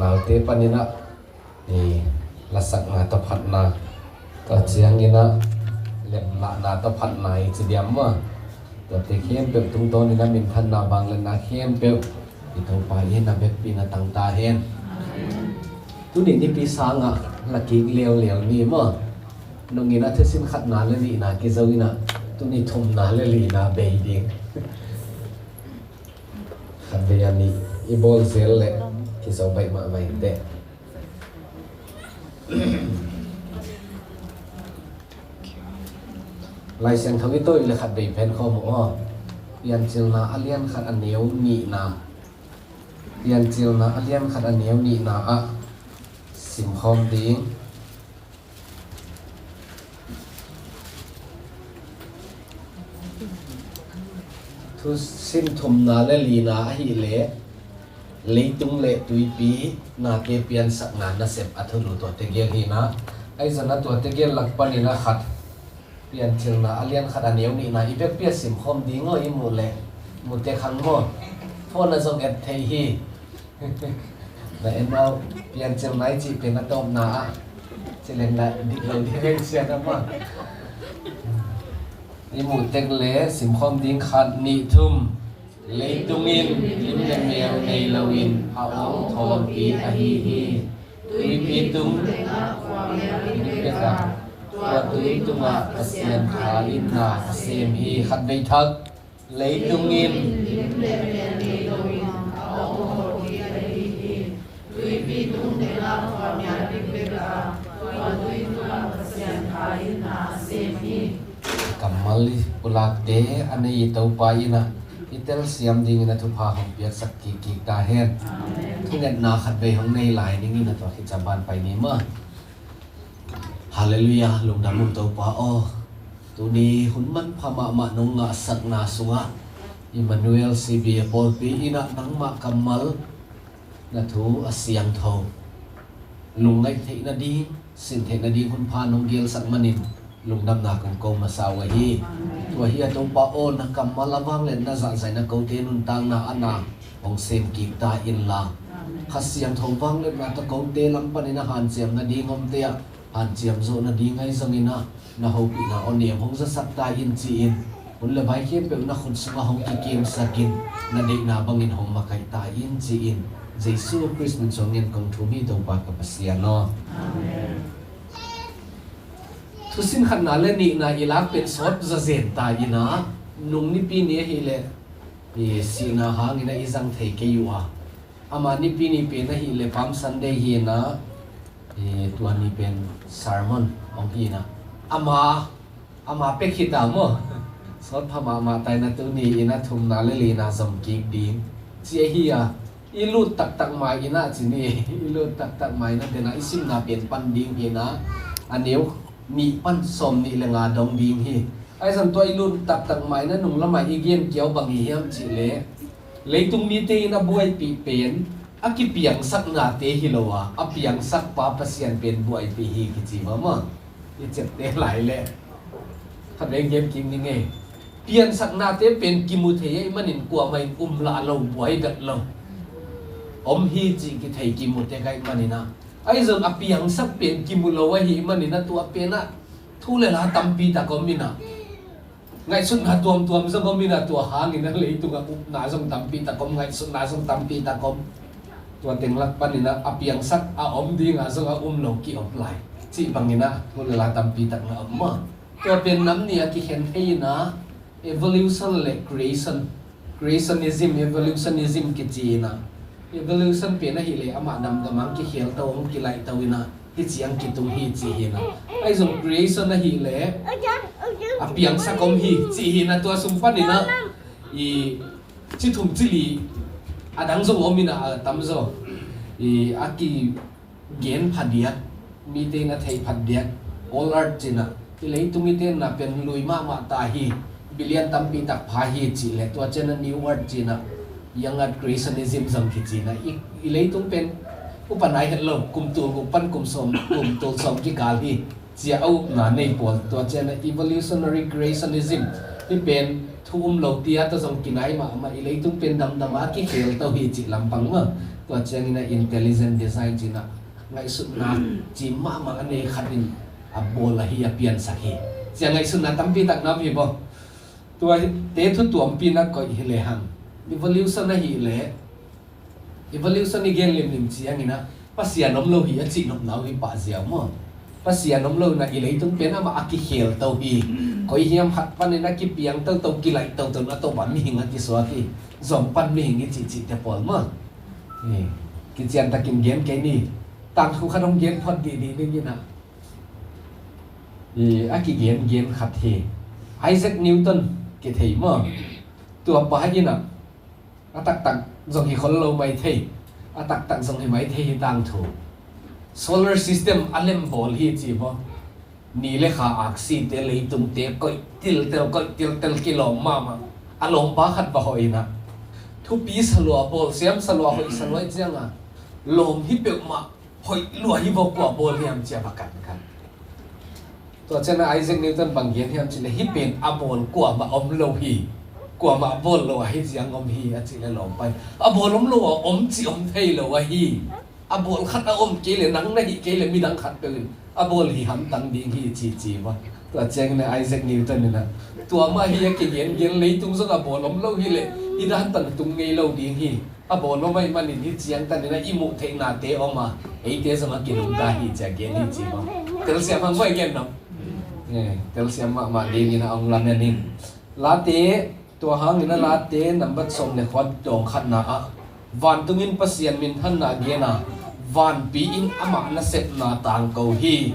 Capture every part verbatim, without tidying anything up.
Naute paninah i lasakna tawh phatna, tua cianginah lemlahna tawh phatna i ci diam maw? Tuate khempeuh tungtawninah minthanna vangliatna khempeuh i Topa in a vekpi na tangta hen. Tuni nipi sangah lakik leuleu ni maw? Nungin a thusin khatna le nihna kizo inah tuni thumna le lina bei ding. Khat vei a nih i bawl zel leh kizo baih mahmah inteh. Lai Siangtho i tawi le khat vei phen khawm uh aw. Piancilna a lian khat a neu nihna. Piancilna a lian khat a neu nihna ah simkhawm ding. Thusin thumna le lina ahih leh leitung le tuipi nate piansakna nasep a thulu tuate gel hinah. Ahi zongin a tuate gel lak panin a khat, Piancilna a lian khat a neu nihna i vekpi a simkhawm ding aw, i muh leh muhte khang maw? Phone a zong et thei hi. Na en aw, Piancilna i cih pen a tawpna ah ci leng na dik lo ding hei cian a maw? I muh tek le simkhawm ding, khat, nih, thum. Leitung in lim le mel nei loin a awng thawmpi ahi hi. Tuipi tung tengah khuamial ding bek a, tua tui tungah Pasian thahatna a sem hi. Khat vei thak. Leitung in lim le mel nei loin a awng thawmpi ahi hi. Tuipi tung tengah khuamial ding bek a, tua tui tungah Pasian thahatna a sem hi. Kammal i pulakte a nei i Topa in ah i telsiam dingin a thupha hong piaksak kikkik ta hen. Amen. Thungetna khat vei hong nei lai dingin a tua khit ciang ban pai ni maw? Halleluiah, lungdam ung Topa aw. Tuni hun manpha mahmah nong ngahsakna sungah Emmanuel C B A pawlpi in ah nangmah kammal, na thu a siangtho, lungngaih theih nading, sin theih nading hun pha nong gelsak manin lungdamna kong ko masa uh ahi. Tua hi a Topa aw, na kammal a vangliatna zahzaihna kote nuntakna ah na hong sem kik ta inla, Kha Siangtho vangliatna tawh kote lam panin a hanciam nading omte ah hanciam zawh nading ahi zongin ah na hopihna aw nem hong zasak ta in ci-in, hun le vai khempeuh na khut sungah hong kikemsak in, na deihna bangin hong makaih ta in ci-in, Jesu Khrist min suangin kong thum hi Topa ka Pasian aw. Amen. Thusin khatna le nihna i lak pen sawt zazen ta in ah, nung nipi ni ahih leh i sihna hangin ah i zang thei kei uh a, ama nipi ni pen ahih leh Palm Sunday hi in ah, i tua ni pen sermon hong hi in ah, ama, ama pek hi ta maw? Sawt pha mahmah ta in ah tuni in ah thumna le lina zom kik ding ci ahi a, i lut taktak mai in ah ci ni, i lut taktak mai in ah den ah i simna pen pan ding hi in ah, a neu nih pan sawm nih le nga dong ding hi. Ahi zong tua i lut taktak mai in ah nung lamah i gen kiau bang hi hiam cih leh, leitung mite in a buaipih pen a kipiangsaknate hi lo a, a piangsakpa Pasian pen buaipih hi kici mah maw? I ciapte lai leh khat vei gen kik ning ei. Piangsaknate pen kimu thei ahih manin kuamah in um lah lo, buai bek lo. Om hi cih kithei kimu tek ahih manin ah, ahi zong a piangsak pen kimu lo ahih manin ah tua pen ah thu le la tampi tak om in ah, ngaihsutna tuamtuam zong om in ah, tua hangin ah leitungah upna zong tampi tak om, ngaihsutna zong tampi tak om. Tua teng lak panin ah a piangsak a om ding a zong a um lo ki-om lai cih bangin ah thu le la tampi tak na om maw? Tua pen nam nih a kikhen thei in ah, evolution le creation, creationism, evolutionism kici in ah, evolution pen ahih leh amah damdam ang kikhel to, hong kilaih to in ah, hih ciang kitung hi ci hi in ah. Ahi zong creation ahih leh a piangsak om hi ci hi in ah, tua sung panin ah i ci thum ci li, a dang zong om in ah, a tamzaw i a kigen phadiak, mite in a theih phadiak, old earth ci in ah, i leitung i tenna pen lui mahmah ta hi, billion tampi tak pha hi cih leh, tua ciang a new earth ci in ah, young earth creationism zong kici in ah, i, i leitung pen upa nai het lo, kum tul guk pan kum sawm, kum tul sawm kikal hi ci a a upna nei pawl, tua ciang a evolutionary creationism, hih pen thu um lo tia tawh zong kinai mahmah, i leitung pen damdam a kikhel to hi cih lampang maw. Tua ciangin a intelligent design cih in a ngaihsutna cim mahmah a nei khat in a bawl ahi, a piansak hi. Ciang ngaihsutna tampi tak na om hi baw. Tuate thu tuampi in a koih hi lehang, evolution ahih leh, evolution i gen limlim ciangin a Pasian om lo hi a cih nopna uh hi pah ziau maw. Pasian om lo in a i leitung pen amah a kikhel to hi. Koi hiam khat panin a kipiang toto, kilaih toto, a topa mihing a kisuak hi. Zong pan mihing i cihcihte pawl maw. Kician takin gen kei ni. Tangthu khat hong gen phot dihdih dingin a, a kigengen khat hi. Isaac Newton kithei maw. Tua pa in a a taktak zong hi khol lo maithei, a taktak zong hi maithei hi tangthu. Solar system a lem bawl hi ci maw. Ni le kha, aksite, leitungte koih tiltel, koih tiltel, kilawm mahmah. A lawmpa khat va hawh in a, thupi salua, bawlsiam salua, hoih salua i ciang a, lawm hi peuhmah, hoih lua hi baw, kua bawl hiam ci a va kankan. Tua ciang a Isaac Newton bang gen hiam cih leh, hih pen a bawl kuamah om lo hi. Kuamah bawl lo a hi ciang om hi a cih leh lawmpa in, a bawl om lo a om cih om thei lo ahi. A bawl khat a om kei leh, nang na hih kei leh midang khat peuh in a bawl hi hamtang ding hi ci ci maw. Tua ciangin a Isaac Newton in a, tua mah hi a kigengen, leitung zong a bawl om lo hi leh, i dan pan tung ngei lo ding hi. A bawl om ahih manin hih ciang tanin a i muh theihnate om a, eite zong a kinungta hi ci a gen hi ci maw. Telsiam hang, koi gen nop. Eh, telsiam mahmah dingin a hong lamen in. Late, tua hangin a Late nambat sawm le kua, dawng khatna ah, vantung in Pasian minthanna gen a, vanpi in amah nasepna tangko hi.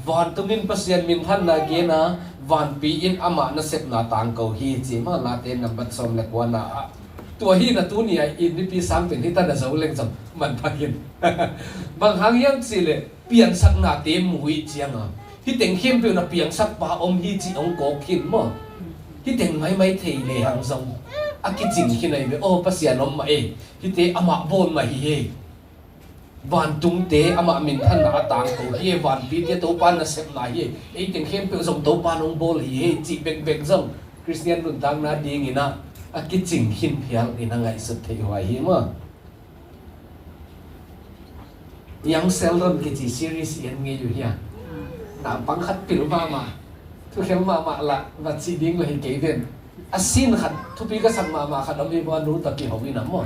Vantung in Pasian minthanna gen a, vanpi in amah nasepna tangko hi ci maw, Late nambat sawm le kuana ah. Tua hi na, tuni a i nipi sang pen hi ta na zo leng zong manpha khin. Bang hang hiam cih leh, piansaknate mu i ciang a, hih teng khempeuh na piangsakpa om hi cih hong kawk khin maw. Hih teng maimai thei lehang zong a kicing khin ahi ve. Aw, Pasian om mah e, hihte amah bawl mah hi e. Vantungte amah minthanna a tangko hi e, vanpite Topa nasepna hi e, ei teng khempeuh zong Topa in hong bawl hi e, cih bekbek zong Khristian nuntakna dingin a, a kicing khin phial in a ngaihsut theih huai hi maw. Young Sheldon kici series i en ngei uh hia? Naupang khat pil mahmah, thukhel mahmah lah va cih ding lah hi kei ven. A scene khat thupi ka sak mahmah khat om hi baw, a nu tawh kiho in a maw.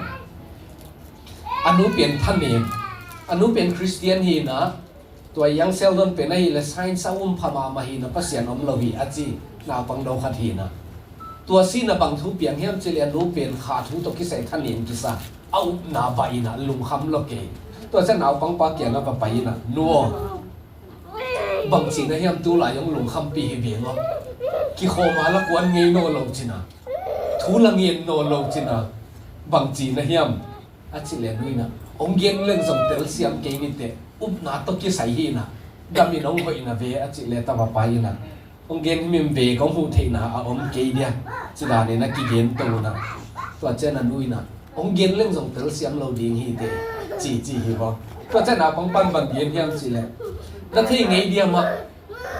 A nu pen thanem, a nu pen Khristian hi in a, tua Young Sheldon pen ahih leh science a um pha mahmah hi in a, Pasian om lo hi a ci naupang do khat hi in a. Tua scene a bang thu piang hiam cih leh, a nu pen kha thu tawh kisai thanem kisa, a upna bah in a, lungkham lo kei. Tua ciang naupangpa kiangah va pai in a, nu aw, bangci na hiam, tulai hong lungkhampih hi veng aw. Kikhawm a la kuan ngei nawn lo cin a, thu la ngen nawn lo cin a, bangci na hiam? A cih leh a nu in a, hong gen leng zong telsiam kei ni teh, upna tawh kisai hi in a, gam in hong hoih na ve a cih leh, tapa pa in a, hong gen himhim ve, kong huh theihna a om kei dia, ci dan in a kigen to in a. Tua ciang a nu in a, hong gen leng zong telsiam lo ding hi teh, ci ci hi baw. Tua ciang a naupangpa in bang gen hiam cih leh, na thei ngei dia mah,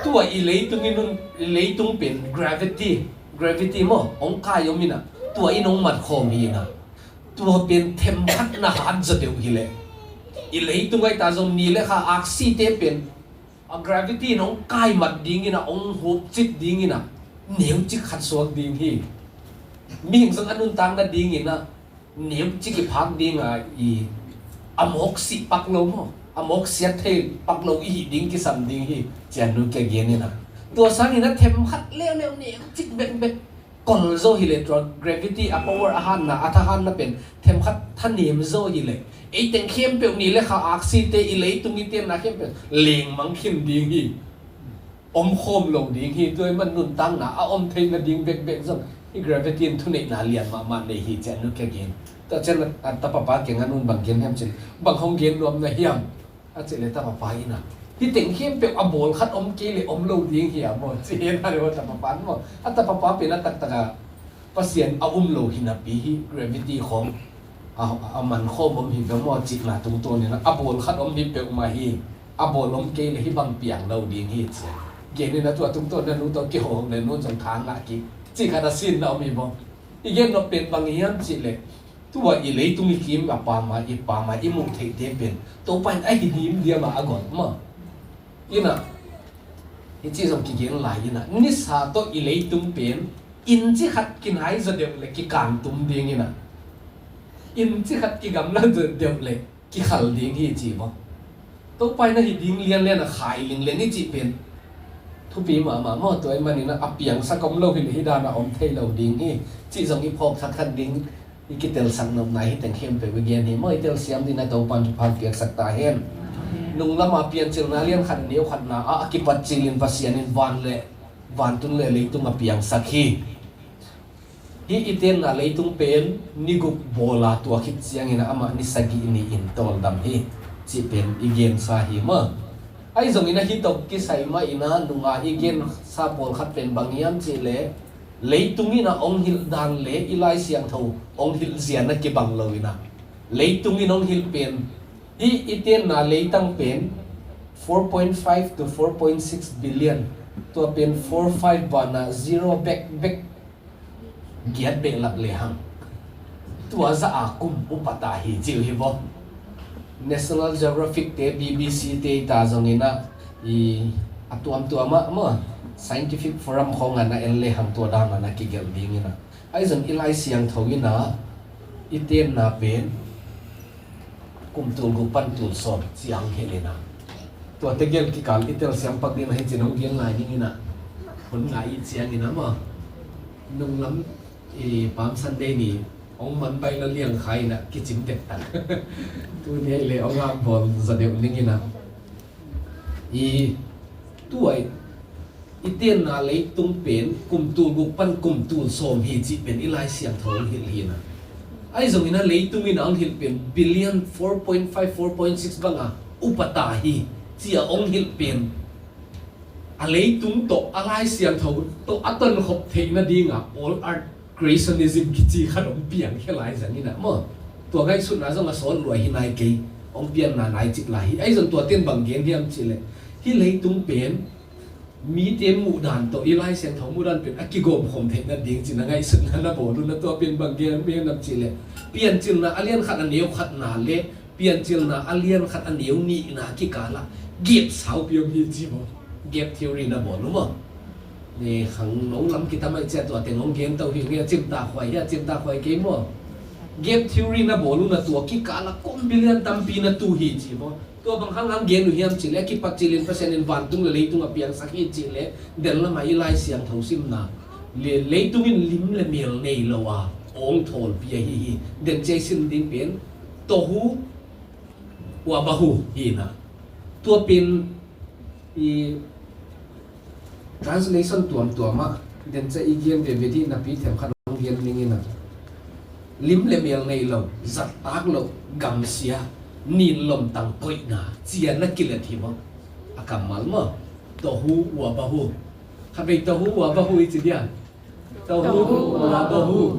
tua i leitung in un, i leitung pen gravity, gravity maw, hong kai om in a, tua in hong mat khawm hi in a. Tua pen themkhat na hat zaw deuh hi leh, i leitung ahi ta zong ni le kha, aksite pen a gravity in hong kai mat ding in a, hong hupcit ding in a, neucik khat suak ding hi. Mihing zong a nuntakna ding in a, neucik i phak ding a, i a mawk sih pak lo maw, a mawk siat thei pak lo i hih ding kisam ding hi, ci a nu kia gen in a. Tua sangin a themkhat leuleu, neucik bekbek kol zaw hi leh, tua gravity a power, a hatna, a thahatna pen themkhat thanem zaw hi leh, ei teng khempeuh, ni le kha, aksite, i leitung i tenna khempeuh lengmang khin ding hi. Om khawm lo ding hi. Tua ahih man nuntakna a om theihna ding bekbek zong hih gravity in thuneihna lian mahmah nei hi, ci a nu kia gen. Tua ciang a, a tapa pa kiangah a nu in bang gen hiam cih leh, bang hong gen nuam na hiam? A cih leh tapa pa in a, hih teng khempeuh a bawl khat om kei leh om lo ding hi a maw, ci hi a, tapa pa in maw. A tapa pa pen a taktak a Pasian a um lo hi napi, hih gravity khawng a, a man khawm om hi ve maw cihna tungtawn in a, a bawl khat om hi peuhmah hi. A bawl om kei leh hih bang piang lo ding hi, ci a gen in a, tua tungtawn in a nu tawh kiho leh, nu zong tha ngah kik. Cih khat a sinna om hi maw. I gen nop pen bang hiam cih leh, tua i leitung i kim a pama, i pama i muh theihte pen Topa in a hi dim diam a a gawt maw. Ina, hih ci zong kigen lai ina, nisa tawh i leitung pen inci khat kinai zaw deuh le kikan tum ding ina, inci khat kigamla zaw deuh le kikhal ding hi ci maw. Topa in a hi ding lianlian a khai linglian i cih pen thupi mahmah maw. Tua ahih manin a piangsak om lo hi le hih dan a om thei lo ding hi cih zong i phawk thakthak ding. I kitelsak nopna hi teng khempeuh i gen hi maw. I telsiam dingin a Topa in thupha piaksak ta hen. Nunglam a piancilna lian khat a neu khatna ah a kipat cilin Pasian in van le, vantun le leitung a piangsak hi. Hih i tenna leitung pen ni guk bawl a tua khit ciangin amah ni sagih ni-in tawldam hi cih pen i gensa hi maw. Ahi zongin a hih tawh kisai mah in a nunga i gensa pawlkhat pen bang hiam cih leh, leitung in a hong hilh dan le i Lai Siangtho hong hilh zia na kibang lo in a, leitung in hong hilh pen, hih i tenna leitang pen four point five to four point six billion, tua pen four five banah zero bek bek giat behlap lehang tua zah a kum upa ta hi ci uh hi maw. National Geographic te, B B C te i ta zongin a, i a tuamtuam ah maw, Scientific Forum khawng ah na en lehang tua dan a na kigelh ding ina. Ahi zong i Lai Siangtho ina i tenna pen kum tul guk pan tul sawm ciang hi ina. Tua tegel kikal i telsiam pak ding ahi cin hong gen lai ding ina. Hun ngai i ciang ina maw, nunglam i Palm Sunday ni hong man baih lo liang kha ina kicim dektak. Tuni ahi le hong a bawl zaw deuh ning ina. I tua i tenna leitung pen kum tul guk pan kum tul sawm hi cih pen i Lai Siangtho hong hilh hi ina. Ahi zongin a leitung in a hong hilh pen billion four point five, four point six banga upa ta hi ci a hong hilh pen a leitung tawh a Lai Siangtho tawh a tonkhop theih nadinga all earth creationism kici khat hong piangkhia lai zang ina maw. Tua ngaihsutna zong a sawt lua hi nai kei, hong pianna nai cik lai hi. Ahi zong tua ten bang gen hiam cih leh, hih leitung pen mite muhdan tawh i Lai Siangtho muhdan pen a kigawmkhawm theih nading cin a ngaihsutna na bawl un a, tua pen bang gen hiam cih leh, Piancilna a lian khat a neu khatna le Piancilna a lian khat a neu nihna kikalah gap saupi om hi ci maw. Gap theory na bawl uh maw. Ne khangno lam kitam aih ciah tua teng hong gen to hi nge, a cimtak huai hi, a cimtak huai kei maw. Gap theory na bawl uh na tua kikalah kum billion tampi na tu hi ci maw. Tua bang hang hang gen uh hiam cih leh, a kipat cilin Pasian in vantung le leitung a piangsak hi cih leh, den lamah i Lai Siangtho simna le, leitung in lim le mel nei lo a hong thawlpi ahi hi. Den ciah i sim ding pen Tohu Wabahu hi na. Tua pen i translation tuamtuam ah den ciah i gen veve dih napi themkhat hong gen ning ina. Lim le mel nei lo, zattak lo, gamsia, nin lomtang koihna ci a na kilet hi maw. A kammal maw. Tohu Wabahu. Khatvei Tohu Wabahu i ci dia. Tohu Wabahu.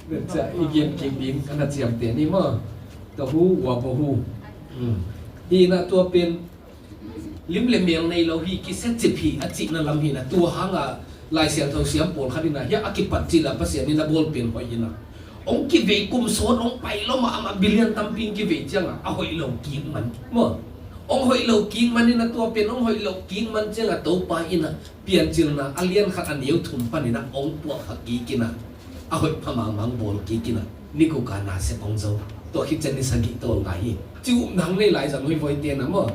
Den ciah i gen kik ding a na ciamteh ni maw. Tohu Wabahu. Hmm. Hi na tua pen lim le mel nei lo hi, kisia cip hi a cihna lam hi na. Tua hanga Lai Siangtho siam pawlkhat ina, hiah a kipat cil a Pasian in a bawl pen hoih hi na. Hong kivei kum sawt hong pai lo mah amah billion tampi hong kivei cianga a hoih lo kik man maw. Hong hoih lo kik man ina, tua pen hong hoih lo kik man cianga Topa ina Piancilna a lian khat a neu thum panin a hong puahkha kik ina, a hoih pha mangmang bawl kik ina, ni guk a na sep hong zo. Tua khit ciang ni sagih tawl ngai hi. Ci upna hong nei lai zang uh hi voi te na maw.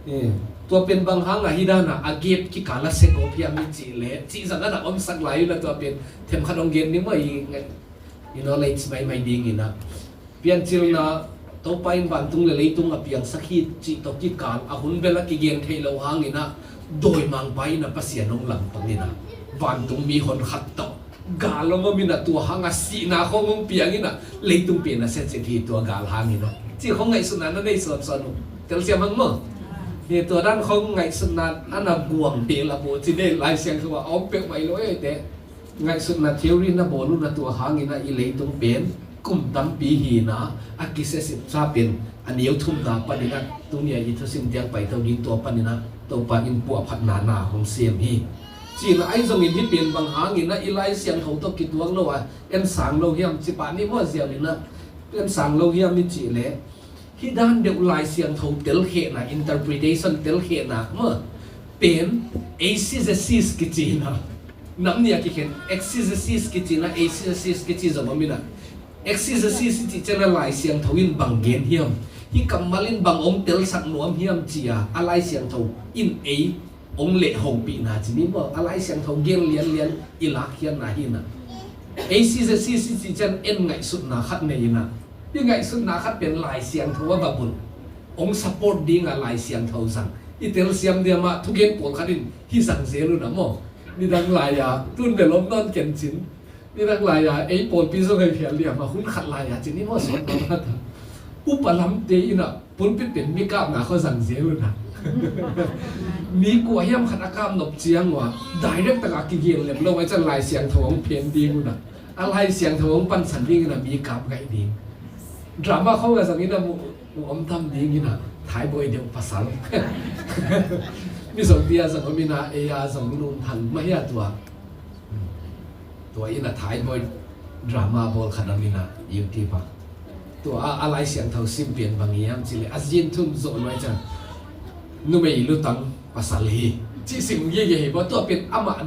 Eh, tua pen bang hanga hih dana a gap kikal a sep uh hiam i cih leh, cih zang a na omsak lai uh na tua pen themkhat hong gen ni maw i, i knowledge maimai ding ina. Piancilna Topa in vantung le leitung a piangsak hi cih tawh kikal a hun bel a kigen theih loh hangin a, dawimangpa in a Pasian hong langpang in a, vantung mi honkhat tawh gal hong om in a, tua hanga sihna khawng hong piang in a, leitung pen a siasit hi tua gal hangin a, cih khawng ngaihsutna na nei sawnsawn uh. Telsiam hang maw? Hi, tua dan khawng ngaihsutna a na guang tel a, bu ci nei Lai Siangtho a om peuhmah hi lo ei te. Ngaihsutna theory na bawl uh na tua hangin a i leitung pen kum tampi hi na, a kisiasitsa pen a neu thumna panin a, tuni a i thusim tiang paito ding tua panin a Topa in puahphatna na hong sem hi. Cih na ahi zongin hih pen bang hangin ah i Lai Siangtho tawh kituak lo a en sang lo hiam ci pah ni maw, ziau in ah en sang lo hiam i cih leh, hih dan deuh Lai Siangtho telkhehna, interpretation telkhehna maw, pen eisegesis kici na, nam nih a kikhen exegesis kici na, eisegesis kici zong om in ah, exegesis i cih ciang a Lai Siangtho in bang gen hiam, hih kammal in bang hong telsak nuam hiam ci a, a Lai Siangtho in ei hong leh hopihna ci ni maw, a Lai Siangtho gen lianlian i lakkhiatna hi na. Eisegesis i cih ciang en ngaihsutna khat nei in ah, i ngaihsutna khat pen Lai Siangtho a va bun hong support ding a Lai Siangtho zang i telsiam diam ah, thugen pawlkhat in hih zang zel un ah maw, nidang lai-a tun bel om nawn kencin, nidang lai-a ei pawlpi zong hei phial liam a, hun khat lai-a ci ni maw, sawt maw, upa lamte in ah pulpit pen mi kapna khua zang zel un ah, mi kua hiam khat a kap nop ciang uh a direct tak a kigen lem lo ahih ciang Lai Siangtho hong phen ding un ah, a Lai Siangtho hong pansan ding in ah mi kap ngaih ding. Drama khawng a zang in ah mu, mu om tam ding in ah, Thai boy deuh pasal. Mizo pi a zong om in ah, ei a zong lungthang mah hi a tua. Tua in ah Thai boy drama bawl khat om in ah, YouTube ah. Tua a, a Lai Siangtho sim pen bang hiam cih leh, a zin thum zawh nuai ciang numei lutang pasal hi, cih sim gige hi baw, tua pen amah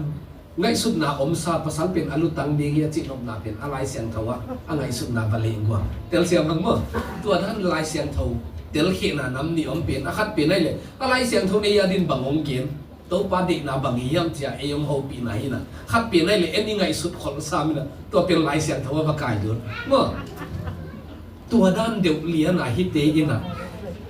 ngaihsutna omsa, pasal pen a lutang ding hi a cih nopna pen a Lai Siangtho ah a ngaihsutna va leh guang. Telsiam hang maw? Tua dan Lai Siangtho telkhehna nam nih om pen, a khat pen ahih leh a Lai Siangtho nei a din bang hong gen, Topa deihna bang hi hiam ci a ei hong hopihna hi na. Khat pen ahih leh en i ngaihsut kholsa mi na, tua pen Lai Siangtho a va kai dun maw? Tua dan deuh lian a hihte in ah,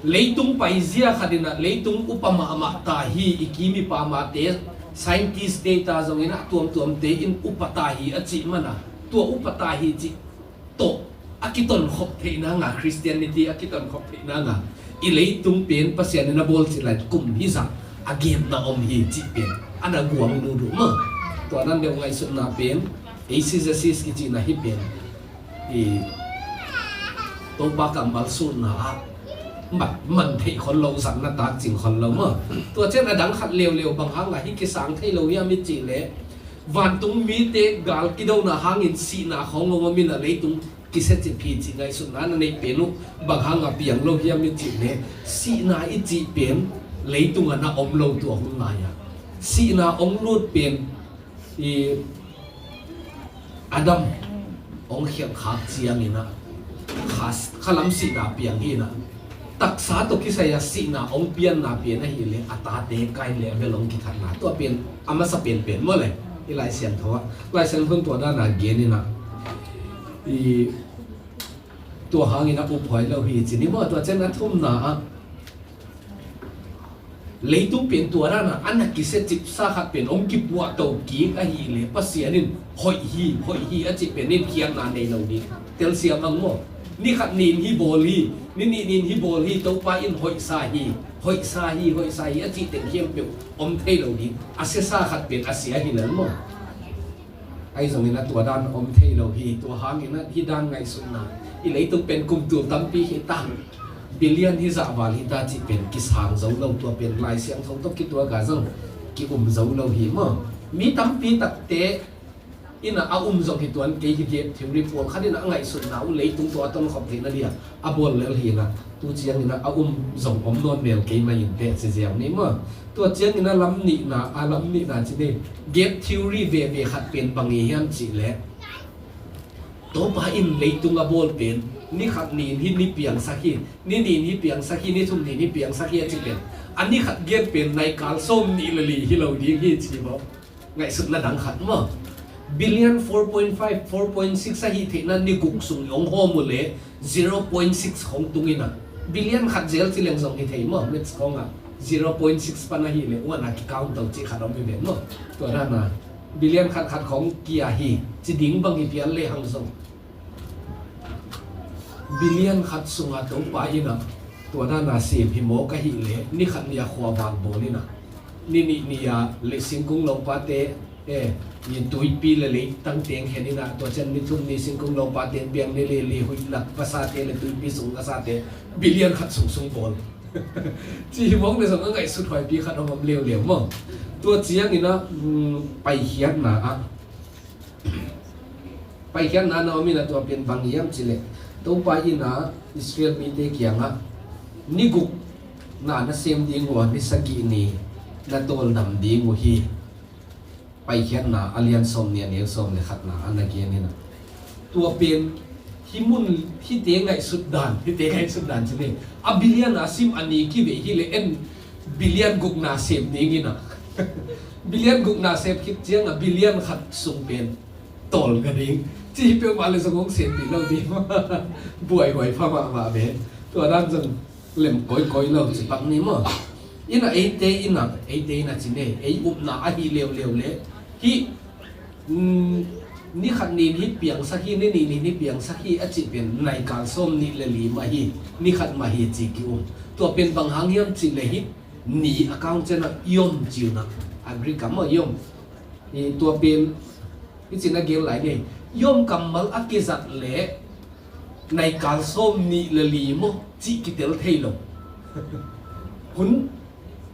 leitung paizia khat in ah leitung upa mahmah ta hi, i kim i pamate, scientist te ta zong in ah, tuamtuamte in upa ta hi a cih man a, tua upa ta hi cih tawh a kitonkhop theihna nga, Christianity a kitonkhop theihna nga, i leitung pen Pasian in a bawl cih lai kum hizah a genna om hi cih pen a na guang lut uh maw? Tua dan deuh ngaihsutna pen eisegesis i cihna hi pen i Topa kammal sutna ah man, man theih khol lo, zatna tak cing khol lo maw? Tua ciang a dang khat leuleu bang hang a hih kisang thei lo hiam i cih leh, vantung mite gal kidona hangin sihna khawng hong om in a leitung kisiacip hi cih ngaihsutna na neih pen uh bang hang a piang lo hiam i cih leh, sihna i cih pen leitung ah na om lo tua hun lai-ah. Sihna hong lut pen i Adam hong khialh khak ciangin ah kha, khalam sihna piang hi na. Taksa tawh kisai a sihna hong pianna pen ahih leh a tate Kain le Abel hong kithatna, tua pen a masa penpen maw le? I Lai Siangtho ah, Lai Siangtho in tua dan a gen in ah, i tua hangin a uphuai lo hi ci ni maw? Tua ciang a thumna ah, leitung pen tua dan a a na kisia cipsa khat pen hong kipuahto kik ahih leh Pasian in hoih hi, hoih hi a cih pen in khiatna nei lo ding. Telsiam hang maw? Ni khat ni in hih bawl hi, ni nih ni in hih bawl hi, Topa in hoihsa hi, hoihsa hi, hoihsa hi a cih teng khempeuh om thei lo ding. A siasa khat pen a sia hi lel maw? Ahi zongin a tua dan om thei lo hi. Tua hangin a hih dan ngaihsutna, i leitung pen kum tul tampi hi ta, billion hi zah val hi ta cih pen kisang zo lo, tua pen Lai Siangtho tawh kituak a zong ki-um zo lo hi maw? Mi tampi takte in a a um zong hi tuan kei hi, gap theory pawlkhat in a ngaihsutna uh leitung tawh a tonkhop theihna dia a bawl lel hi na, tu ciangin a a um zong om nawn mel kei mah in teh ci ziau ni maw? Tua ciangin a lam nihna, a lam nihna ci ni, gap theory veve khat pen bang hi hiam cih leh, Topa in leitung a bawl pen ni khat ni in hih ni piangsak hi, ni nih ni in hih piangsak hi, ni thum ni in hih piangsak hi a cih pen, a ni khat gate pen naikal sawm nih le li hi lo ding hi ci maw? Ngaihsutna dang khat maw? Billion four point five, four point six ahih theihna ni guk sung hong hawm uh leh zero point six hong tung in a, billion khat zel ci leng zong hi thei maw? Maths khawng ah zero point six pan ahih leh one a ki-count to cih khat om hi ve maw? Tua dan a billion khat khat khawng kia hi ci ding bang hi phial lehang zong, billion khat sungah Topa in a tua dan a sem hi mawk ahih leh, ni khat ni a khua vak bawl in a, ni nih ni a le singkung lopate, eh, ni tuipi le leitang teng khen in a, tua ciang ni thum ni singkung lopate piang, ni li li huih lak vasate le tuipi sung vasate billion khat sung sung bawl. Ci hi mawk le zong a ngaihsut huaipi khat a om leuleu maw? Tua ciangin ah, mm, paikhiatna ah, paikhiatna na om in ah, tua pen bang hiam cih leh Topa in ah Israel mite kiangah ni guk na na sem ding uh a, ni sagih ni na tawldam ding uh hi. Paikhiatna a lian sawm nih a neu sawm le khatna a na gen in ah, tua pen hih mun, hihte ngaihsut dan, hihte ngaihsut dan ci ni. A bilian a sim a ni kivei hi le en bilian gukna sem ding in ah. Bilian gukna sem khit ciang a bilian khat sung pen tawlnga ding ci hi peuhmah le zong hong sempi lo ding. Buaihuai pha mahmah ve. Tua dan zong lem kawikawi lo ci pak ni maw? In ah eite in ah, eite in ah ci ne, ei upna ahi leuleu le hih, mm, ni khat ni in hih piangsak hi, ni nih ni in hih piangsak hi a cih pen naikal sawm nih le li mah hi, ni khat mah hi ci ki-um. Tua pen bang hang hiam cih le hih ni a kang ciang ah yom ci uh na, a Greek kam maw, yom. Hi tua pen hih ci-in a gen lai ni. Yom kammal a kizat le naikal sawm nih le li maw cih kitel thei lo. Hun,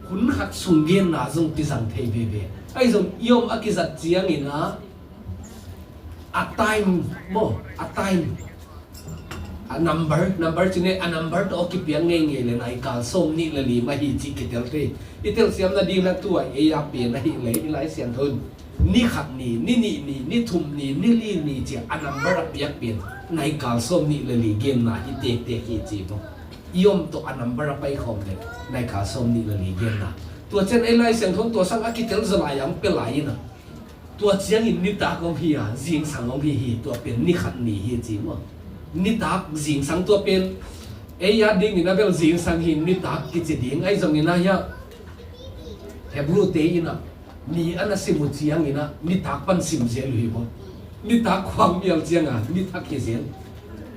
hun khat sung genna zong kizang thei veve. Ahi zong yom a kizat ciangin ah, a time maw, a time, a number, number ci ne, a number tawh a kipiak ngeingei le naikal sawm nih le li mah hi cih kitel thei. I telsiam nading na tua ei a pen ahih leh i Lai Siangtho in ni khat ni, ni nih ni, ni thum ni, ni li ni ci a, a number a piak pen naikal sawm nih le li genna hi tektek hi ci maw? Yom tawh a number a paikhawm le naikal sawm nih le li genna. Tua ciang ei Lai Siangtho in tua sang a kitel zaw lai a hong pia lai in ah, tua ciangin nitak hong hi a, zingsang hong hi hi, tua pen ni khat ni hi ci maw? Nitak zingsang tua pen ei a dingin a bel zingsang hi, nitak kici ding ahi zongin ah hiah Hebrew te in ah ni a na sim uh ciangin ah nitak pan sim zel uh hi maw? Nitak khuang mial ciang a nitak hi zel.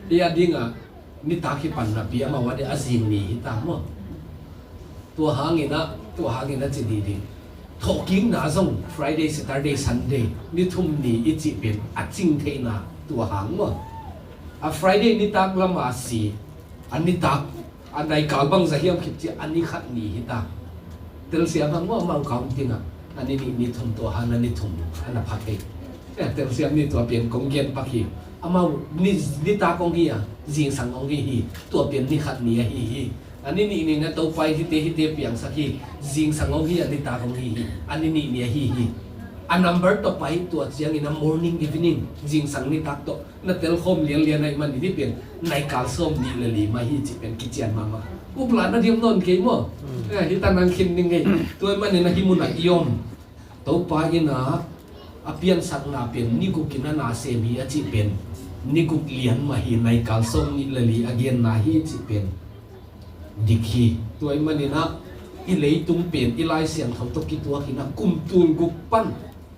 Ei a ding ah nitak hi pan napi amau a ding a zing ni hi ta maw? Tua hangin ah, tua hangin ah ci didi. Thawhkikna zong Friday, Saturday, Sunday, ni thum ni i cih pen a cing theihna tua hang maw? A Friday nitak lam a si, a nitak, a naikal bangzah hiam khit ciang a ni khat ni hi ta. Telsiam hang maw, amau counting ah a ni nih ni thum tua hang a ni thum a na pha thei. Eh, telsiam ni tua pen kong gen pak hi. Amau ni, nitak hong hi a, zingsang hong hi hi. Tua pen ni khat ni ahi hi. A ni nih ni na Topa in hihte hihte piangsak hi. Zingsang hong hi a, nitak hong hi hi. A ni nih ni ahi hi. A number tawh pai, tua ciangin a morning, evening, zingsang nitak tawh na telkhawm lianlian ahih manin hih pen naikal sawm nih le li mah hi cih pen kician mahmah. Upla na diam nawn kei maw? Hmm. Eh, hih ta nang khin ning ei. Tua ahih manin a hih mun ah i om Topa in a, a piansakna pen ni guk in a na sem hi a cih pen ni guk lian mah hi, naikal sawm nih le li a genna hi cih pen dik hi. Tua ahih manin a i leitung pen i Lai Siangtho tawh kituak in a kum tul guk pan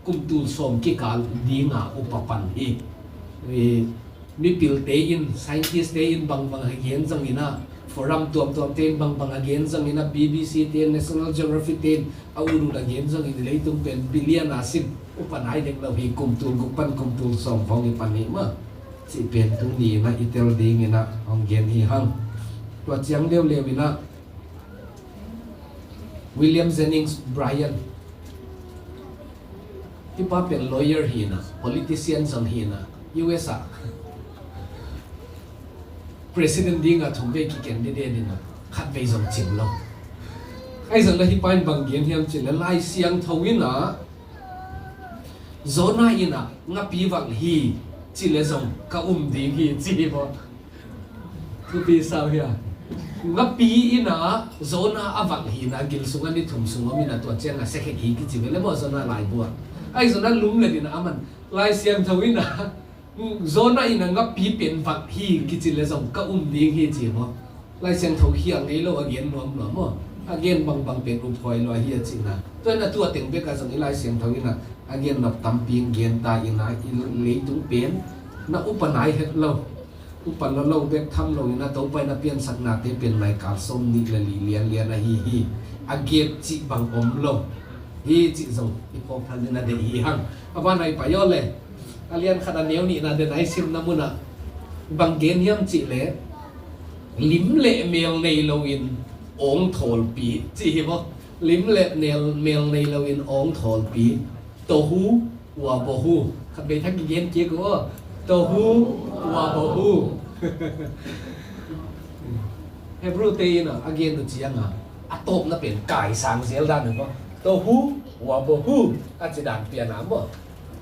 kum tul sawm kikal ding a upa pan hi. Eh, mipilte in, scientist te in bangbang a gen zongin a, forum tuamtuam te in bangbang a gen zongin a, B B C te in, National Geographic te in a ut ut a gen zongin, leitung pen billion a sim upa nai dek lo hi, kum tul guk pan kum tul sawm khawng i pan hi mah. Cih pen tuni in a i tel dingin a hong gen hi hang. Tua ciang leuleu in a William Jennings Bryan, hih pa pen lawyer hi in a, politician zong hi in a, U S ah president ding a thum vei ki-candidate in a, khat vei zong cing lo. Ahi zong le hih pa in bang gen hiam cih le, Lai Siangtho in a, Jonah in a ngapi valh hi cih le zong ka um ding hi ci hi maw? Thupi sau hi a. Ngapi in a Jonah a valh hi in a, gil sung a ni thum sung om in a, tua ciang a sia khek hi kici ve le maw, Jonah laibu ah. Ahi zong a lum le din a, aman Lai Siangtho in a, Jonah in a ngapi pen valh hi kici le zong ka um ding hi ci maw? Lai Siangtho hi a ngei lo a gen nuam lo maw? A gen bangbang pen uphuai lo a hi a cihna. Tua in a tua teng bek a zong i Lai Siangtho in a, a gen nop tampi gen ta in a, i leitung pen na upa nai het lo. Upa lo lo bek tham lo in a, Topa in a piansaknate pen naikal sawm nih le li lianlian ahi hi. A gap cih bang om lo hi cih zong i phawk phal ding a deih hi hang. A van a i pai aw le, a lian khat a neu nihna den a i simna mun ah bang gen hiam cih le, lim le mel nei lo in awng thawlpi ci hi maw? Lim le mel, mel nei loin awng thawlpi. Tohu wabohu. Khat vei thak kigen kik uh aw. Tohu wabohu. Hebrew te in a gen uh cianga a tawpna pen kaisang zel dan uh maw? Tohu wabohu a ci dan piana maw?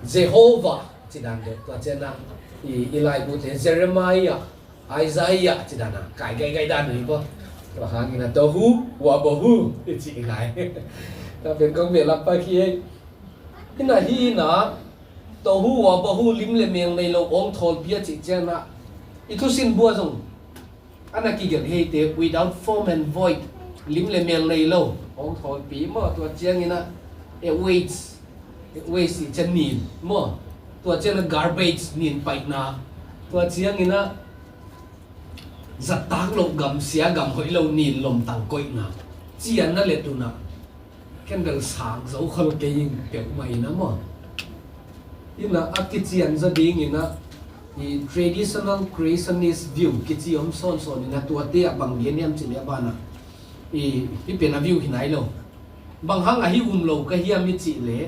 Jehovah ci dan deuh. Tua ciana i, i laibute Jeremiah, Isaiah ci dana kai gaigai dan uh hi maw? Tua hangina tohu wabohu i ci i lai. Tua pen kong bia lampai khi ei. Hina hina tohu wabohu, lim le mel nei lo awng thawlpi a ci ciana i thusin bua zong ana kigelh heite, without form and void. Lim le mel nei lo awng thawlpi maw? Tua ciangina a waste, a waste i cian nin maw? Tua ciangina garbage, nin paihna. Tua ciangina zattak loh gam, sia gam, hoih lo nin lomtang koihna. Cianna le tuna ken bel sang zo khol kei ing peuhmah ina maw? Ina a kician zaw dingina i traditional creationist view kici om sawnsawn ina, tuate ah bang gen hiam cih leh a bana i, hih pen a view hi nai lo. Bang hang ahi um lo ka hiam i cih leh,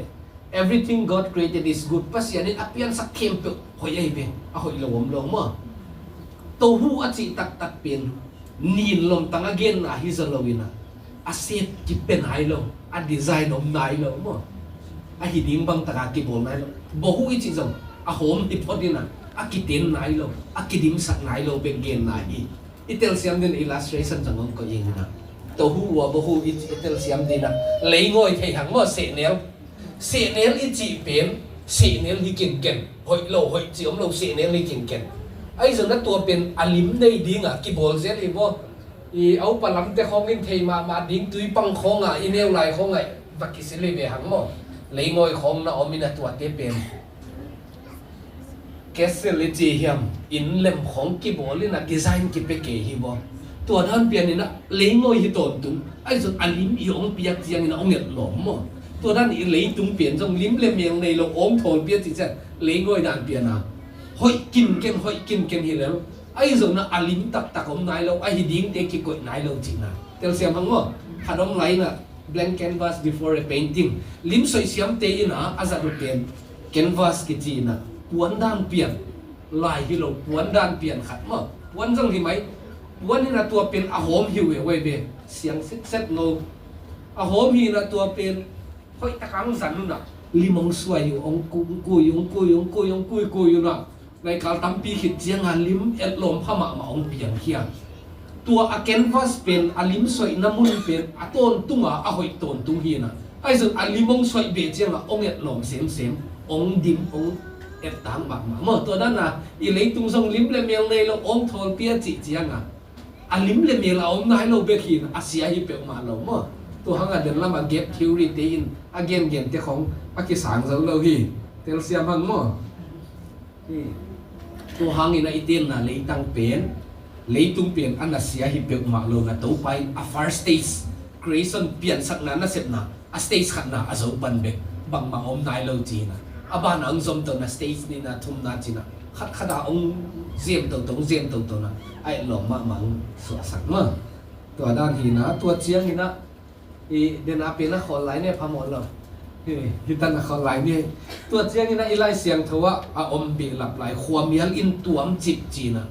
everything God created is good. Pasian in a piansak khempeuh hoih ahi ve, a hoih lo om lo maw? Tohu a cih taktak pen nin lomtang a genna hi zaw lo ina, a shape kipia nai lo, a design om nai lo maw? A hi ding bang taka kibawl nai lo. Bohu i cih zong a hawm hi phot ina, a kiten nai lo, a kidimsak nai lo bek genna hi. I telsiam ding illustration zong om ko ing ina. Tohu wabohu i, i telsiam ding ina, leingawi thei hang maw, sehnel. Sehnel i cih pen sehnel hi kinken, hoih lo, hoih cih om lo, sehnel hi kinken. Ahi zong na tua pen a lim nei dinga kibawl zel hi maw? I a upa lamte khawng in thei mahmah ding, tuipang khawnga, i neu lai khawnga va kisil hi ve hang maw? Leingawi khawng na om ina, tuate pen castle i ci hiam, inn lem khawng kibawl ina design kipia kei hi maw? Tua dan pian ina leingawi hi tawntung. Ahi zong a lim i hong piak ciang ina hong et lawm maw? Tua dan i leitung pian zong lim le mel nei lo awng thawlpi a ci ciang leingawi dan piana hoih kinken, hoih kinken hi lel. Ahi zong na a lim taktak om nai lo, a hi dingte kikoih nai lo cihna. Telsiam hang maw? Khat om lai ina, blank canvas before a painting. Lim soih siamte ina a zat uh pen canvas kici ina, puan dan pian lai hi lo, puan dan pian khat maw? Puan zong hi mai. Puan ina tua pen a hawm hi uh e, wai ve, siang sitset ngo. A hawm hi ina tua pen hoih taka hong zan una lim hong suai uh, hong ku-, hong kui, hong kui, hong kui, hong kui, kui una. Naikal tampi khit cianga lim etlawm pha mahmah hong piang hiam? Tua a canvas pen a lim soihna mun pen a tawntunga a hoih tawntung hi ina, ahi zong a lim hong soih beh cianga hong etlawm semsem, hong dim, hong ettang mahmah maw? Tua dana i leitung zong lim le mel nei lo awng thawlpi a cih cianga a lim le mel a om nai lo bek hi ina, a sia hi peuhmah lo maw? Tua hanga den lama gap theory te in a gengente khawng a kisang zo lo hi. Telsiam hang maw? Tua hangin a i tenna leitang pen, leitung pen a na sia hi peuhmah lo na, Topa in a first stage creation piansakna nasepna a stage khatna a zo pan bek bangmah om nai lo cina, a bana hong zomtona stage nihna thumna cina khat khata hong zem toto, hong zem totona a etlawm mahmah hong suahsak ma. Tua dan hina, tua ciangina i dena pen a khawl lai ne phamawh lo. Hi, hitan a khawl lai ne. Tua ciangin a i Lai Siangtho ah a om behlap lai, khuamial in tuam cip cina.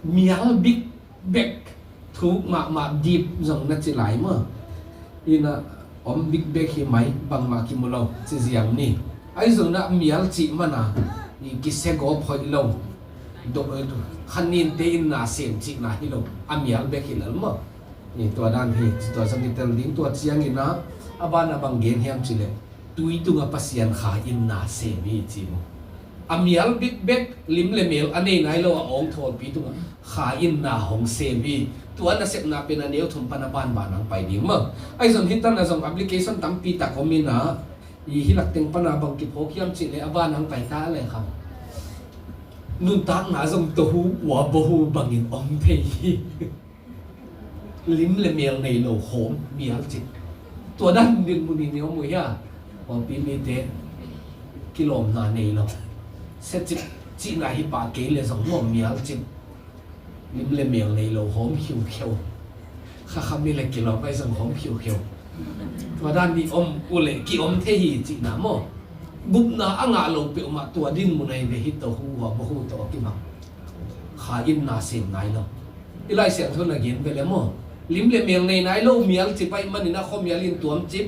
Mial bik bek, thuk mahmah, dip zong na ci lai maw? Ina om bik bek hi mai, bangmah kimu lo ci ziam ni. Ahi zongna mial cih mana i kisegawp hoih lo. Khan ninte in na sem cihna hi lo, a mial bek hi lel maw? Tua dan hi, tua zong i tel ding. Tua ciangina a bana bang gen hiam cileh, tui tunga Pasian Kha in na sem hi ci mu. A mial bikbek, lim le mel a nei nai lo a awng thawlpi tunga Kha in na hong sem hi. Tua nasepna pen a neu thum pana banban ang pai ding maw? Ahi zong hitan a zong application tampi tak om ina, i hilak teng pana bang kiphawk hiam cileh a ban ang pai ta le kha. Nuntakna zong tohu wabohu bangin om thei hi. Lim le mel nei lo hawm mial cih. Tua dan dinmun hi ni om uh hia? Pawlpi mite kilawmna nei lo. Sia cih cihna hi pah kei le zong maw mial cih. Lim le mel nei lo hawm khiukheu. Kha kha mi le kilawm ahi zong hawm khiukheu. Tua dan nih om uh leh ki-om thei hi cihna maw? Gupna a ngah lo peuhmah tua din mun ahi ve hi tawh hu hua maw hu tawh a kimang. Kha in na sem nai lo. I Lai Siangtho na gen ve le maw? Lim le mial nei nai lo mial cip ahih manin a khuamial in tuam cip.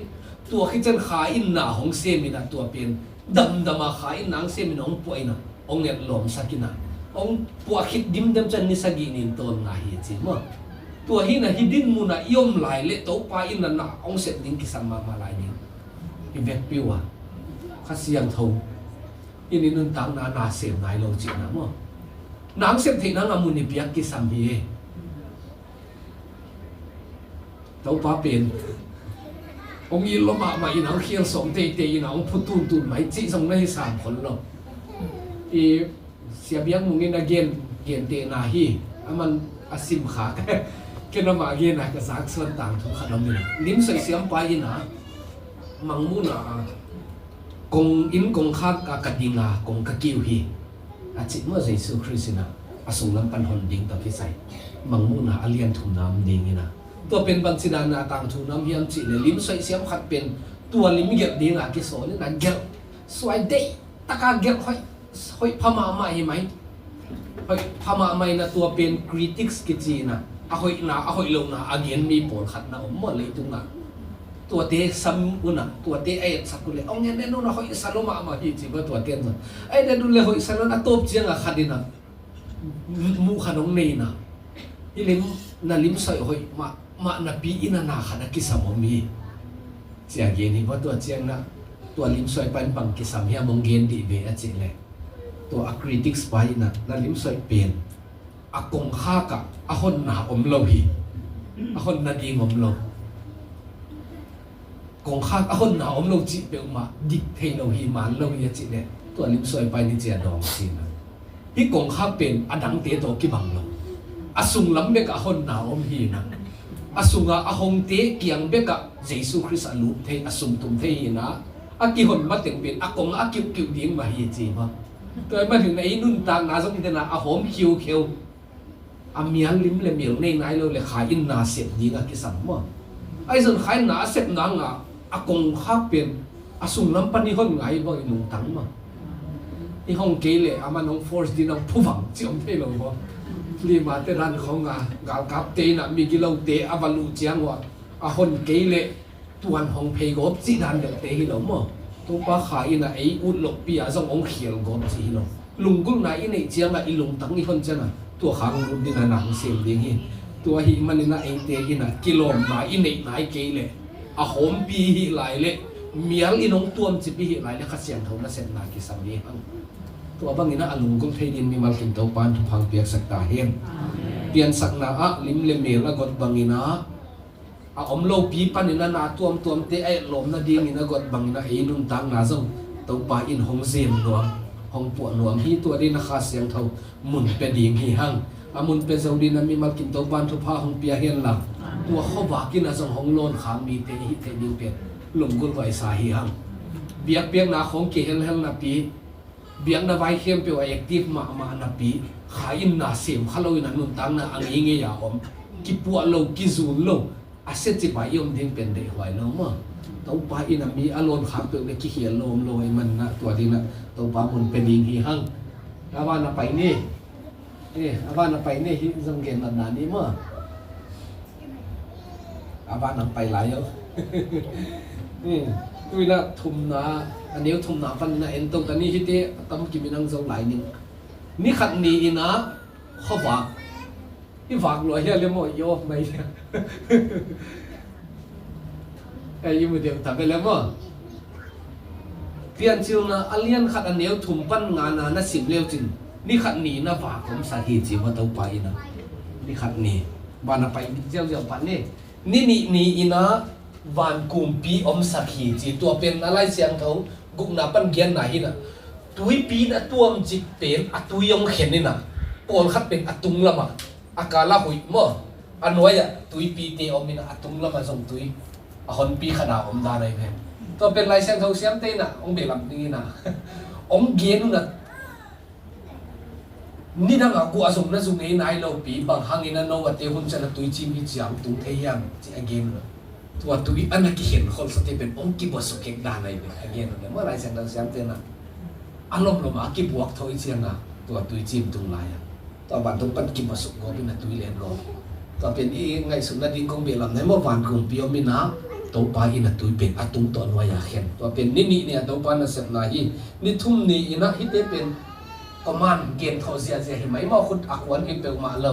Tua khit ciang kha in na hong sem in a tua pen damdam a kha in na hong sem in hong puah in a hong etlawmsak in a hong puah khit dimdem ciang ni sagih nin tawn ngai hi ci maw? Tua hi in a hi din mun a i om lai le Topa in a na hong sep ding kisam mahmah lai ding. I vekpi uh a Kha Siangtho in i nuntakna na sem nai lo cihna maw? Na hong sep theihna ngah mun i piak kisam hi e. Topa pen hong it lua mahmah in a hong khial sawm teitei in a hong phu tuntun mai cih zong na hi sam khol lo. I Sia Biak Mung in a gen, gentehna hi. Aman a sim khak. Ken amah gen a ka zak suan tangthu khat om in a, Lim Soih Siam pa in a Mangmuhna a kong inn kongkhak a ka ding a kong ka kiu hi. A cih maw Jesu Khrist in a, a sunglam pan hon ding tawh kisai Mangmuhna a lian thumna om ding in a. Tua pen bang ci dan a tangthu na om hiam cih leh Lim Soih Siam khat pen tua lim gelh ding a kisawn in a gelh suai deih taka gelh hoih, hoih pha mahmah hi mai. Hoih pha mahmah in a tua pen critics kici in a, a hoihna a hoih lohna a gen mi pawlkhat na om maw leitung ah. Tuate sam un a, tuate a etsak uh leh hong en en un a hoihsa lua mahmah hi ci maw tuate an zong. A en en un leh hoihsa lua in a tawp ciang a khat in a muh khat hong nei in a, hi lim, na lim soih hoih mahmah napi in a na khat a kisam om hi. Ci a gen hi maw tua ciang na, tua lim soih pa in bang kisam hiam hong gen dih ve a cih leh. Tua a critics pa in a na lim soih pen a kongkhak ah a honna om lo hi. A honna ding om lo. Kongkhak a honna om lo cih peuhmah dik thei lo hi, man lo hi a cih leh tua lim soih pa in hi ci a dawng cihna. Hih kongkhak pen a dangte tawh kibang lo. A sunglam bek a honna om hi na. A sungah a hongte kiang bek ah Jesu Khrist a lup thei, a sungtum thei hi na. A kihon mateng pen a kong a kiuhkiuh ding mah hi ci maw? Tua ahih manin ei nuntakna zong hi dena a hawm khiukheu. A mial lim le mial nei nai lo le kha in na sep ding a kisam maw? Ahi zong kha in na a sep nang a, a kongkhak pen a sunglam pan i hon ngai bang i lungtang maw? I hong kei leh aman hong force din hong phuvang ci om thei lo maw? Limate dan khong a galkapte in a migilote a va luh ciang uh a, a hon kei leh tuan hong phei gawp cih dan deuhte hi lo maw? Topa kha in a ei ut lohpi a zong hong khial gawp cih hi lo. Lunggulhna i neih ciangah i lungtang i hon ciangah tua kha hong lut ding a na hong sem ding hi. Tua ahih manin a eite in a kilawmna i neih nai kei leh a hawmpi i hih lai leh mial in hong tuamcip i hih lai leh Kha Siangtho nasepna kisam hi hang. Tua bangin a lunggulh thei ding mimal kim Topa in thupha hong piaksak ta hen. Piansakna ah lim le mel a got bangin a a om lopi panin a na tuamtuamte a etlawm nadingin a got bangin a ei nuntakna zong Topa in hong zem nuam, hong puah nuam hi. Tua dingin a Kha Siangtho mun pia ding hi hang. A mun pia zo dingin a mimal kim Topa in thupha hong pia hen la. Tua khuavak in a zong hong lawn khak mite i hih theih ding pen lunggulh huaisa hi hang. Biakpiakna khawng kihelhel napi biakna vai khempeuh a active mahmah napi kha in na sem kha lo in a nuntakna a ngeingei a om, kipuah lo, kizul lo, a siacip a i om ding pen deihhuai lo maw? Topa in a mi a lawn khak peuh le kikhial lo om lo ahih manin a tua dingin a Topa mun pia ding hi hang. A van a pai ni. Eh, a van a pai ni hi zong gen natna ni maw? A van ang pai lai o. Eh, tu in a thumna, a neu thumna panin a en to ta ni hi te, a tam kim in ang zo lai ning. Ni khat ni in a khuavak. I vak lua hia le maw, i awk mai hia. Eh, i mu deuh ta ve le maw? Piancilna a lian khat a neu thum pan ngana na sim leu cin, ni khat ni na vak omsak hi ci maw Topa in a. Ni khat ni. Van a pai ziauziau pan ni. Ni nih ni in a van kumpi omsak hi ci. Tua pen a Lai Siangtho gukna pan giatna hi na. Tuipi in a tuamcip pen a tui hong khen in a. Pawlkhat pen a tung lamah a kal a huih maw? A nuai-ah tuipite om in a, a tung lamah zong tui a honpi khat a om dan ahi ve. Tua pen Lai Siangtho siamte in a hong behlap ding in a hong gen un a, Nidang a guah zong na zu ngei nai lo pi, bang hangin a Noah te hun ciang a tuicim hi ciang tung thei hiam ci a gen. Tua tui a na kikhen kholsate pen hong kibuasuk kek dan ahi ve a gen. Mah Lai Siangtho siamte na a lomlom a kibuak thawh i ciang a tua tuicim tung lai a, tua vantung pan kibuasuk gawp in a tui len gawp. Tua pen i ngaihsutna ding kong beh lam nai maw, vankumpi om in a Topa in a tui pen a tung tawh nuai a khen. Tua pen ni nih ni a Topa nasepna hi. Ni thum ni in a hihte pen command gen thawh ziahziah hi mai maw, khut a kuan hi peuhmah lo.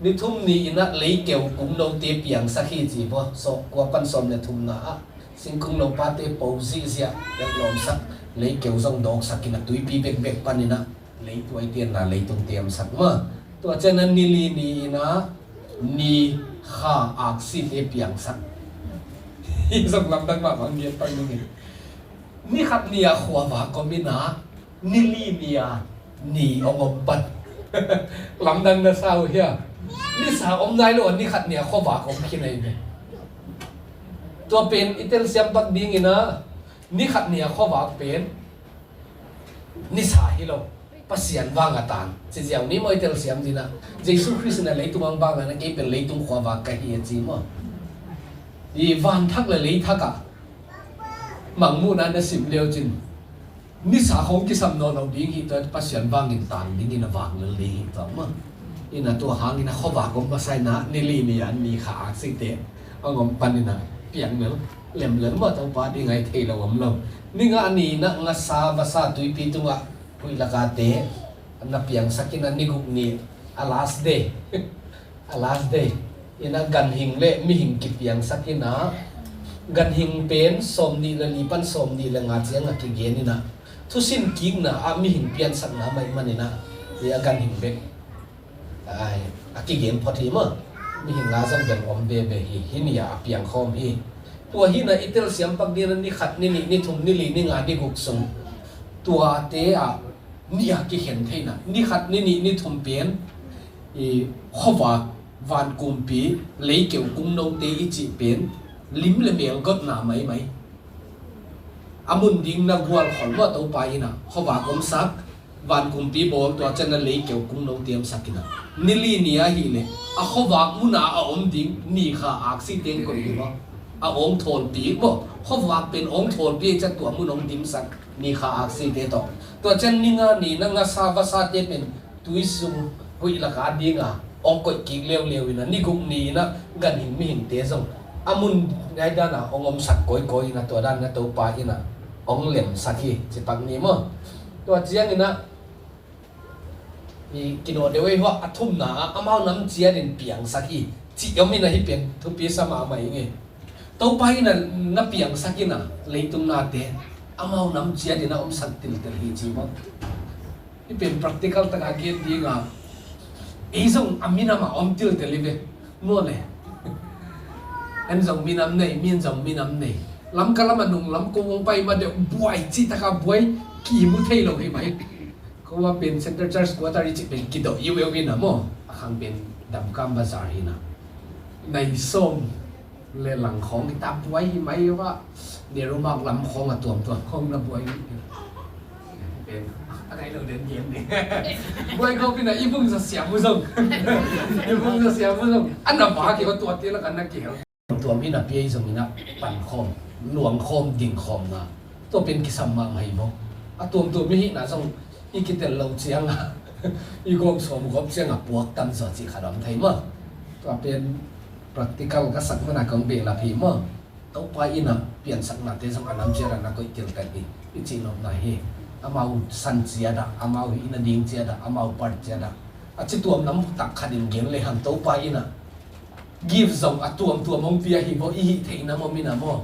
Ni thum ni in a leikeu kungnote piangsak hi ci maw, sawh kua pan sawm le thumna ah singkung lopate po zihziah, etlawmsak, leikeu zong dawksak in a tuipi bekbek pan in a leituai tianna leitung tiamsak maw. Tua ciang a ni li ni in a ni, kha, aksite piangsak. Hih zong lamdang mahmah, ngiat pan ni. Ni khat ni a khuavak om in a ni li ni a ni hong om pan. Lamdang na sa uh hia? Nisa om nai lo a ni khat ni a khuavak om khin ahi ve. Tua pen i telsiam pak ding in a ni khat ni a khuavak pen nisa hi lo, Pasian vang a tan. Ci ziau ni maw, i telsiam ding a, Jesu Khrist in a leitung hong vak na, kei pen leitung khuavak ka hi a ci maw. I van thak le lei thak a mangmuhna na sim leu cin, nisa khawng kisam nawn lo ding hi, tua Pasian vangin tan dingin a vak lel ding hi tua maw. In a tua hangin a khuavak om masa in a ni li ni a ni, kha, aksite hong om pan in a piang lel, lem lel maw, Topa ding a i thei lo om lo. Ni nga ni in a ngasa vasa tuipi tungah huih lakate na piangsak in a ni guk ni a last day. A last day in a ganhing le mihing kipiangsak in a, ganhing pen sawm nih le li pan sawm nih le nga ciang a kigen in a, thusin kikna ah mihing piansakna mah ahih man in a, i a ganhing bek a kigen phot hi maw. Mihing nga zong bel om veve hi, hih ni a a piangkhawm hi. Tua hi in a i telsiam pak ding in a ni khat, ni nih, ni thum, ni li, ni nga, ni guk sung, tuate ah ni a kikhen theihna, ni khat, ni nih, ni thum pen i khuavak, vankumpi, leikeu kungnote i cih pen lim le mel gotna maimai. A mun ding na gualkhol maw, Topa in a khuavak omsak, vankumpi bawl, tua ciang a leikeu kungno tiamsak in a, ni li ni ahih leh a khuavak mun a a om ding ni, kha, aksi teng koih hi maw. A hong thawlpi maw, khuavak pen hong thawlpi a, tua mun hong dimsak ni, kha, aksite tawh. Tua ciang ni nga ni in a ngasa vasate pen tui sung huih lak a ding a hong koih kik leuleu in a, ni guk ni in a ganhing mihingte zong a mun ngai dan a hong omsak kawikawi in a, tua dan in a Topa in a hong lemsak hi, ci pak ni maw. Tua ciang in a i kidawh deuh ei hua, a thumna ah amau nam ciat in piangsak hi, cih om in a, hih pen thupi sa mahmah ing ei. Topa in a na piangsak in a leitung nate amau nam ciat in a omsak tiltel hi, ci maw. Hih pen practical tak a gen ding a, ei zong a minam a om tiltel hi ve maw le. En zong minam nei, min zong minam nei. Lamka lam a nung lam ko hong pai ma deuh buai, cih tak a buai, kimu thei lo hi mai. Ko a pen Central Church Quarter i cih pen kidawh iu eu in a maw, a khang pen Damkam Bazar hi in a, nai sawm le lang khawng hi ta, buai hi mai uh a, Nehru Marg lam khawng a tuamtuam khawng na buai hi. Pen a ngai lo den gen ni. Buai khawng pi in a, i vung za siam uh zong, i vung za siam uh zong a na vak hi uh a, tuate lak a na kihel. Tuamtuam in a pi ei zong in a pankhawm, luangkhawm, dingkhawmna, tua pen kisam mahmah hi maw. A tuamtuam i hihna zong i kitel lo ciang a, i gawm sawm gawp ciang a puak tam zaw cih khat om thei maw. Tua pen practical ka sak man a kong behlap hi maw. Topa in a piansaknate zong a nam ciat a na koih tiltel hi, i cih nopna hi. Amau san ciat ah, amau hihna ding ciat ah, amau part ciat ah, a ci tuam nam tak khat in gen lehang Topa in a gift zong a tuamtuam hong pia hi maw, i hih theihna maw, mi na maw.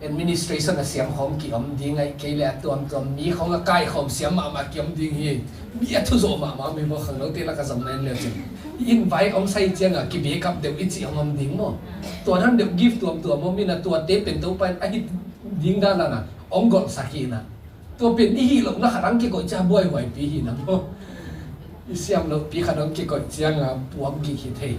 Administration a siam khawng kiom ding ahih kei leh a tuamtuam mi khawng a kaikhawm siam mahmah kiom ding hi. Mi a thuzawh mahmah mi maw, khangnote lak a zong na en le cin. I invite hong sai ciang a kibekap deuh i cih hong om ding maw. Tua dan deuh gift tuamtuam maw, mi na tuate pen Topa in a hih ding dan a na hong golhsak hi na. Tua pen i hih lohna khat hong kikoih ciang buaihuaipi hi na maw. I siam lohpi khat hong kikoih ciang a puak gik hi thei.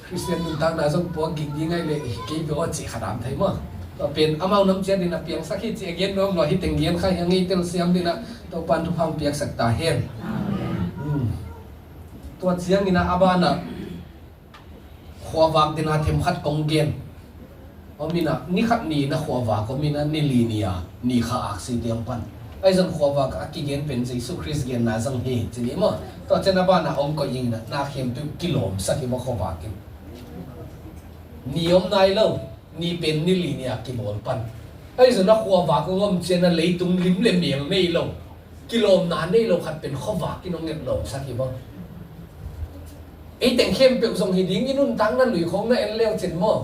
Khristian nuntakna zong puak gik ding ahih leh kei bek aw cih khat om thei maw. Tua pen amau nam ciat in a piangsak hi cih a gen nuam lua hi teng gen kha hi a, ngei telsiam ding a Topa'n thupha hong piaksak ta hen. Amen. Hmm. Tua ciangin a banah khuavak dena themkhat kong gen. Om inah, ni khat ni inah khuavak om inah, ni li ni a ni kha aksi tiang pan. Ahi zong khuavak a kigen pen Jesu Khrist genna zong hi ci ni maw? Tua ciang a banah ong koih inah na khempeuh kilawmsak hi maw khuavak in? Ni om nai lo, ni pen ni li ni a kibawl pan. Ahi zong a khuavak ong om ciang a leitung lim le mel nei lo, kilawmna nei lo khat pen khuavak in ong etlawmsak hi maw? Ei teng khempeuh zong hi ding, i nuntakna lui khawng na en leu cin maw?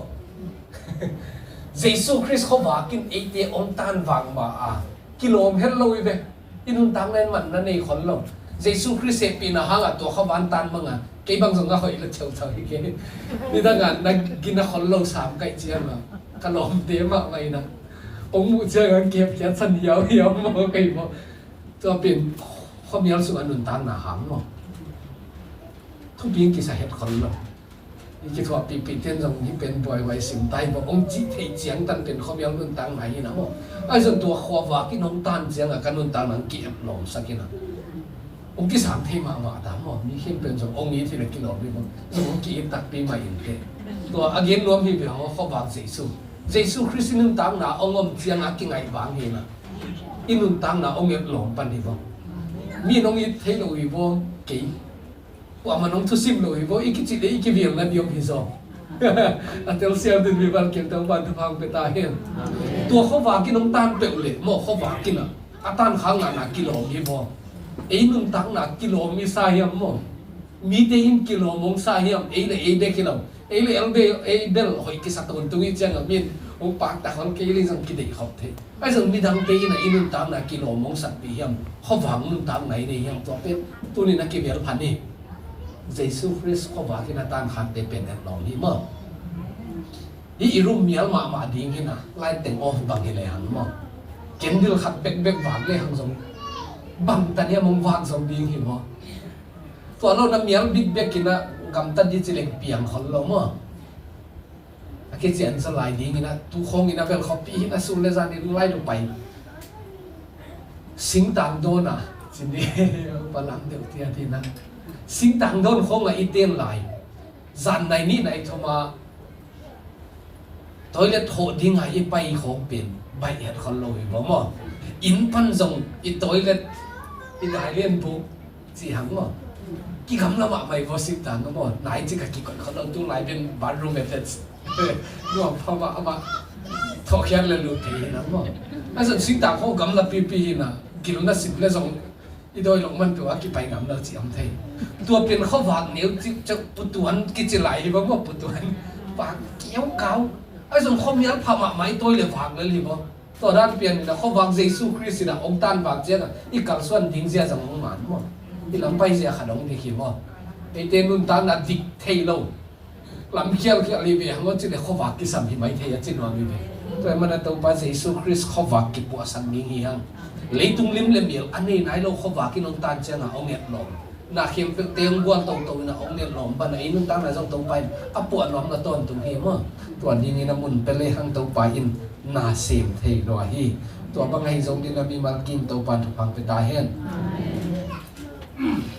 Jesu Khrist khuavak in eite ong tanvak ma a, kilawm het lo hi ve. I nuntakna in manna nei khol lo. Jesu Khrist hehpihna hangah tua khuavak tan mang a, kei bang zong a hoih lo ceuceu hi kei. Nidang a na gina khol lo sam kaih ciang a, ka lawmte mahmah inah ong muh ciang a kep kiat san hiauhiau maw kei maw? Tua pen khuamial sungah nuntakna hang maw? Thupi kisa het khol lo. I kithuahpihpih ten zong hih pen buaihuai sim ta hi maw, ong cih theih ciang tan pen khuamial nuntakna hi na maw? Ahi zong tua khuavak in ong tan ciang a ka nuntakna ong ki-eplawmsak inah ong kisang thei mahmah ta maw? Mi khempeuh zong ong it hi na kilawm hi maw? Zong ong ki-it takpi mah in teh. Tua a gen nuam hi ve haw, khuavak Jesu, Jesu Khrist i nuntakna ong om ciang a kingaih vang hi na, i nuntakna ong eplawm pan hi maw? Mi in ong it thei lo hi maw? Kei kuamah in ong thusim lo hi maw? I kicih le i kivial na diom hi zaw. A telsiam ding mi val keng teng pan thupha ong pia ta hen. Tua khuavak in ong tan peuh le maw, khuavak in a, a tan khang ngahna kilawm hi maw? Ei nuntakna kilawm i sa hiam maw? Mite in kilawm ong sa hiam? Ei le ei bek hi lo. Ei le ei bel, ei bel hoih kisa tawntung i ciang a min ong pakta khol kei le zong kideih khop thei. Ahi zong midangte in a i nuntakna kilawm ong sakpih hiam? Khuavak nuntakna i nei hiam? Tua pen tuni na kivial phan hi. Jesu Khrist khuavak in a tan khatte pen etlawm hi maw? Hi i rum mial mahmah ding hi na, light teng off bang hi le hang maw? Candle khat bekbek vak le hang zong bang tan hiam ong vak zong ding hi maw? Tua lo na mial bikbek in a gamtat di ci leng piang khol lo maw? A kician zaw lai ding in a, tu khawng in a bel khawpi hi na, sun le zan in lai lo pai. Singtang dawn a, cin di, palam deuh tiat hi na. Singtang dawn khawng a i ten lai, zan nai nih nai thum a toilet hawh ding a i pai khawng pen baih het khol lo hi maw? Inn pan zong i toilet, i dai lian buk ci hang maw? Kigamla mahmah hi maw singtang a maw? Nai ci ka kikoih khol lo, tu lai pen bathroom attached. Nuam pha mahmah. Thawhkhiat le lut thei hi na maw? Ahi zong singtang khawng gamla pipi hi na, gil na sim le zong i dawi loh man peuh a kipai ngam lo ci om thei. Tua pen khuavak neu cik cek putuan kici lai hi maw, putuan. Vak kiau kau. Ahi zong khuamial pha mahmah i tawi le vak lel hi maw? Tua dan pian in a khuavak Jesu Khrist in a ong tan vak ciang a i kalsuan ding zia zong ong man maw? I lam pai zia khat ong dik hi maw? Eite nuntakna dik thei lo. Lam khialkhial hi ve hang aw ci le khuavak kisam hi mai thei a ci nuam hi ve. Tua ahih man a Topa Jesu Khrist khuavak kipuahsak ding hi hang. Leitung lim le mial a nei nai lo khuavak in ong tan ciang a ong etlawm. Na khempeuhte ong gual toto in a ong etlawm ban a i nuntakna zong Topa in a puah nuam na tawntung hi maw? Tua ding in a mun pia le hang Topa in na sem thei lua hi. Tua bang ahi zong ding a mimal kim Topa in thupha pia ta hen.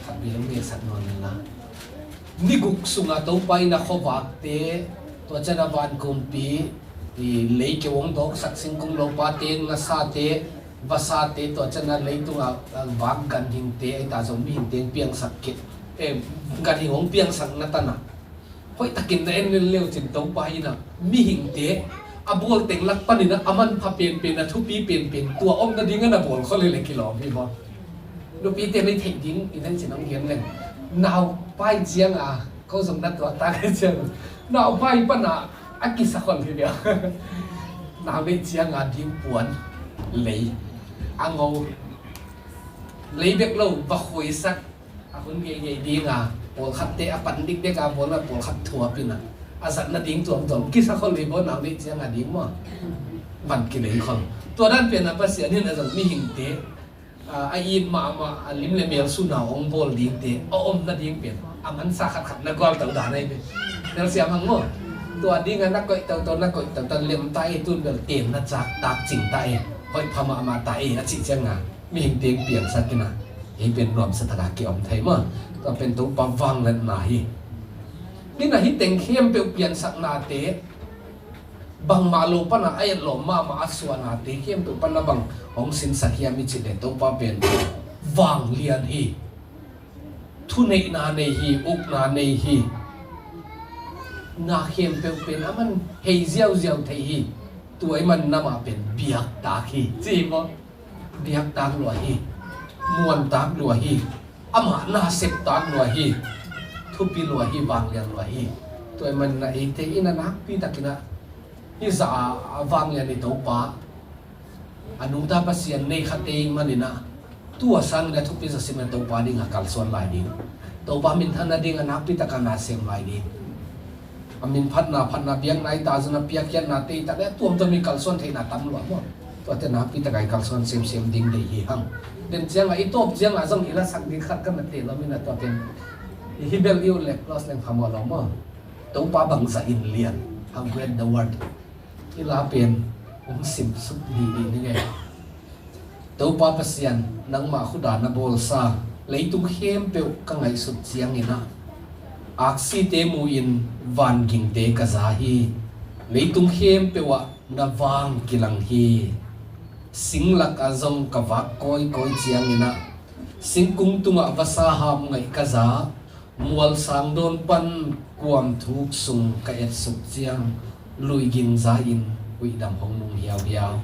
Khat bia ong biaksak nuam in la. Ni guk sungah Topa in a khuavakte, tua ciang a van kumpi, i lei keu ong dawksak singkung lopate, ngasate, vasate, tua ciang a leitung a, a vak ganhingte, ei ta zong mihingte ong piangsak khit. Eh, ganhing ong piangsak na tan a, hoih takin na en lel leu cin Topa in a mihingte a bawl teng lak pan in a, a manpha penpen, a thupi penpen, tua om nading a na bawl khol hi le kilawm hi maw? Nupite na i theih ding i nen cin ong gen leng, naupai ciang a, ko zong na tuah tak hi ciang, naupai pan a a kisa khol hi bia. Nau neih ciang a ding puan, lei, a ngo, lei bek lo, va khuaisak, a hun ngeingei ding a, pawlkhatte a pan dikdek a bawl a, pawlkhat thuap in a, a zat nading tuamtuam kisa khol hi maw, nau neih ciang a ding maw? Van kilei khol. Tua dan pian a Pasian in a zong mihingte, a, a it mahmah, a lim le mel sun a ong bawl dingte a om nading pen a mansa khatkhat na gualto dan ahi ve. Nelsiam hang maw? Tua ding a na koih toto, na koih toto, lem ta e, tun bel tenna cak tak cing ta e, hoih pha mahmah ta e a cih ciang a mihingte ong piangsak in a, Hih pen nuamsa taka kiom thei maw. Tua pen Topa vangliatna hi. Hih na hih teng khempeuh piansaknate, bangmah lo pana a etlawm mahmah a suahnate khempeuh pana bang hong sinsak hiam i cih leh Topa pen vanglian hi. Thuneihna nei hi, ukna nei hi. Na khempeuh pen aman hei ziauziau thei hi. Tua ahih manin amah pen biaktak hi. Ci hi maw? Biaktak lua hi. Muantak lua hi. Amah na septak lua hi. Thupi lua hi, vanglian lua hi. Tua ahih manin eite in a nakpi takin a hih zah a vanglian i Topa, a nungta Pasian nei kha tei manin a, tua sangin a thupi zaw simin Topa dingin kalsuan lai ding. Topa minthanna dingin a nakpi takin na sem lai ding. A min phatna, phatna biakna i ta zong a piakkhiatna tei ta le tuamtuam i kalsuan theihna tam lua maw. Tuate nakpi takin i kalsuan semsem ding deih hi hang. Den ciangin i tawp ciangin zong i lasak ding khat ka na teh lo manin a tua pen. Hih bel i ut leh close leng phamawh lo maw. Topa bangzah in lian. How great thou art. Hih la pen hong simsuk dihdih ning ei. Topa Pasian, nangmah khut a na bawlsa leitung khempeuh ka ngaihsut ciangin a, aksite mu-in vangingte ka za hi. Leitung khempeuh ah na vang kilang hi. Singlak ah zong ka vak kawikawi ciangin a, singkung tungah vasa hap ngaih ka za. Mual sang dawn pan kuam thuk sung ka etsuk ciang, luiging za-in huihdam hong nung hiauhiau.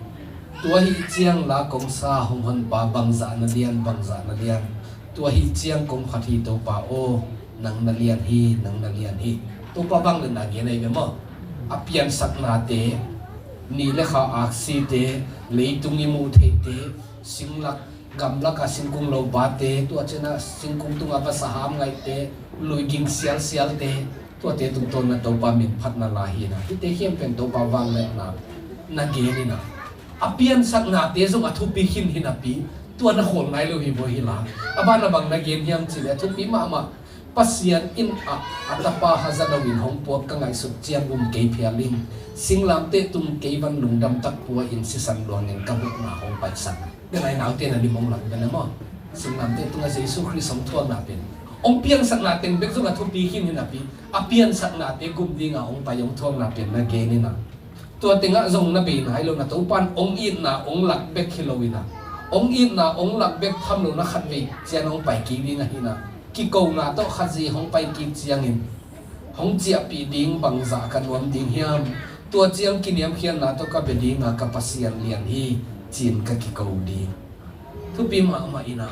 Tua ahih ciang la kong sa hong honpa bangzah na lian, bangzah na lian. Tua ahih ciang kong phat hi Topa aw, nang na lian hi, nang na lian hi. Topa vangliatna gen ahi ve maw. A piansaknate, ni le kha aksite, leitung i muh theihte, singlak gamlak a singkung lopate, tua ciang a singkung tungah vasa hap ngaihte, luiging sialsialte, tuate tungtawn a Topa min phatna la hi na. Hihte khempeuh Topa vangliatna na gen hi na. A piansaknate zong a thupi khin hi napi, tua na khawl nai lo hi bawi hi la. A ban a bang na gen hiam cih leh a thupi mahmah. Pasian in a, a tapa Haza lo in hong puak ka ngaihsut ciang um kei phial in, singlamteh tung kei van lungdam tak pua in sisan luangin ka mukna hong paisak. Denai naute na lim hong lang bene maw. Singlamteh tungah Jesu Khrist hong thuakna pen, hong piansakna teng bek zong a thupi khin hi napi, a piansaknate gum dinga hong pai hong thuakna pen na gen hi na. Tua tengah zong na bei nai lo na, Topa in hong itna hong lak bek hi lo hi na. Hong itna hong lak bek tham lo na, khatvei ciang hong pai kik ding ahi na. Kikona tawh Khazih hong pai kik ciangin hong ciahpih ding bangzah ka nuam ding hiam? Tua ciang kiniamkhiatna tawh ka bia dinga ka Pasian lian hi, ci-in ka kiko ding. Thupi mahmah hi na.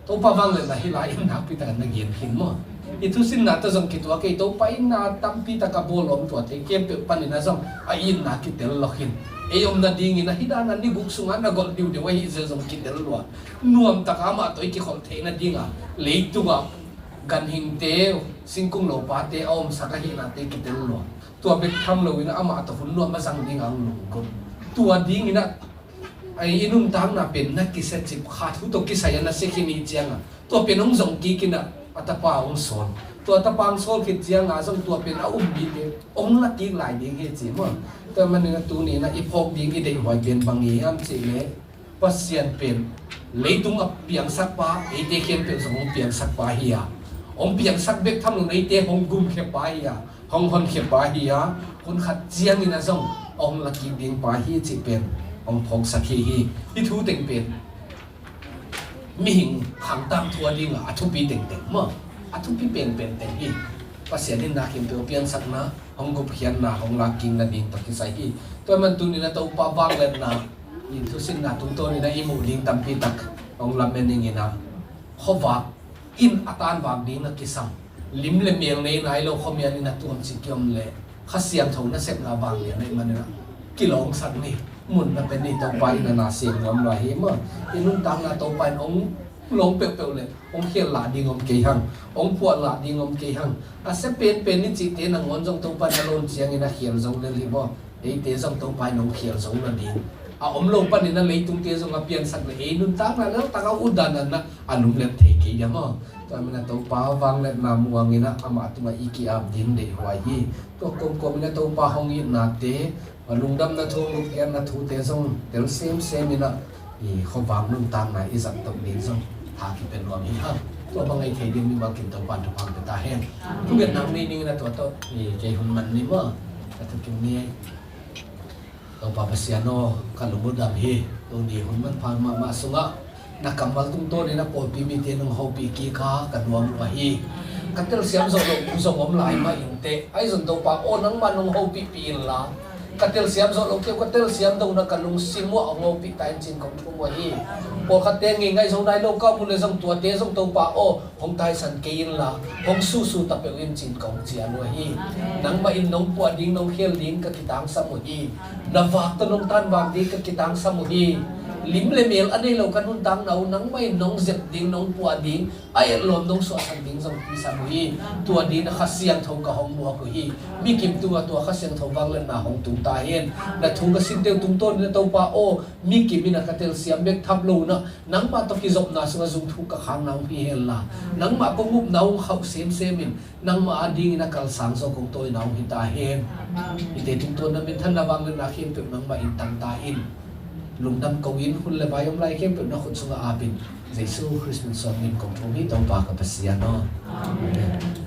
Topa vangliatna hih lai in nakpi takin na gen khin maw. I thusinna tawh zong kituak kei, Topa in na tampi tak a bawl lawm tua thei khempeuh panin a zong a itna kitel lo khin. Ei om nadingin a hih dan a ni guk sungah na golh diudeu ahih zel zong kitel lua. Nuam taka amah tawh i kikholh theihna dinga leitungah ganhingte, singkung lopate a omsak ahihnate kitel lua. Tua bek tham loin amah tawh hun nuam a zang dinga hong lunggulh. Tua dingin a Ai, i nuntakna pen na kisia cip kha, thu tawh kisai a na sia khin i cianga, tua pen hong zong kik in a, a tapa hong sawl. Tua tapa hong sawl khit cianga zong tua pen a um mite hong la kik lai ding hi ci maw. Tua manin a tuni in a i phawk ding i deihhuai pen bang hiam cih leh, Pasian pen leitung a piangsak pa, eite khempeuh zong hong piangsak pa hi a, hong piangsak bek tham lo in eite hong gumkhia pa hi a, hong honkhia pa hi a, hun khat ciangin a zong hong la kik ding pa hi cih pen hong phawksak hi hi. Hih thu teng pen mihing khangtang thu a dingah a thupi tengteng maw, a thupi penpen teng hi. Pasian in na khempeuh piansakna, hong gupkhiatna, hong lakkikna ding tawh kisai hi. Tua man tunin a Topa vangliatna in thusinna tungtawnin a i muh ding tampi tak hong lamen ning in a, khuavak in a tanvak ding a kisam, lim le mel nei nai lo khuamial in a tuamcik kiom le Kha Siangtho nasepna vanglian ahih manin a kilawngsak ni, mun na pen ni. Topa in a na sem nuam lua hi maw. I nuntakna Topa in hong lawng peuhpeuh le hong khial lah ding om kei hang, hong phuah lah ding om kei hang. A sia penpen ni cihte nangawn zong Topa in a lawn ciangin a khial zo lel hi maw. Eite zong Topa in hong khial zo lo ding. A om lo panin a leitungte zong a piansak le ei nuntakna leltak a utdan a na a lumlet thei kei dia maw. Tua manin a Topa vangliatna muangin a amah tungah i ki-ap ding deihhuai hi. Tua kawmkawmin a Topa hong itnate, a lungdamna thu, gupkhiatna thute zong tel semsem in a, i khuavak nuntakna i zat toh ding zong a kipia nuam hi hang. Tua bang ngaih thei ding mimal kim Topa'n thupha pia ta hen. Thungetna nei ning in a tua tawh kei hun man ni maw? Ka thukim ni. Topa Pasian aw, ka lung uh dam hi. Tuni hun manpha mahmah sungah na kammal tungtawnin a pawlpi mite nong hopih kik a ka nuam uh ahi. Ka telsiam zawh loh zong om lai mah inteh. Ahi zong Topa aw, nangmah nong hopihpih inla, ka telsiam zawh loh kei uh ka telsiam dona ka lungsim uh a hong hopih ta in ci-in kong thum uh ahi. Pawlkhatte ngei ngaih zo nai lo ka om uh leh zong tuate zong Topa aw, hong taisan kei inla, hong suhsuh ta peuh in ci-in kong cial uh ahi. Nangmah in nong puah ding, nong khel ding ka kitangsam uh hi. Na vak tawh nong tanvak ding ka kitangsam uh hi. Lim le mel a nei lo ka nuntakna uh nangmah in nong zep ding, nong puah ding, a etlawm nong suahsak ding zong kisam uh hi. Tua dingin a Kha Siangtho ka hong muak uh hi. Mi kim tungah tua Kha Siangtho vangliatna hong tung ta hen. Na thu ka sinte uh tungtawnin a Topa aw, mi kim in a ka telsiam bek thap lo uh a, nangmah tawh kizopna sungah zungthuk ka khakna hong hi henla, nangmah kong upna hong khauh semsem in, nangmah a dingin a kalsang zaw kong tawina hong hi ta hen. Hihte tungtawn na minthanna vangliatna khempeuh nangmah in tang ta in. Lungdam ko-in hun le vai om lai khempeuh na khut sungah ap in. Jesu Khrist min suangin kong thum hi, Topa ka Pasian aw. Amen.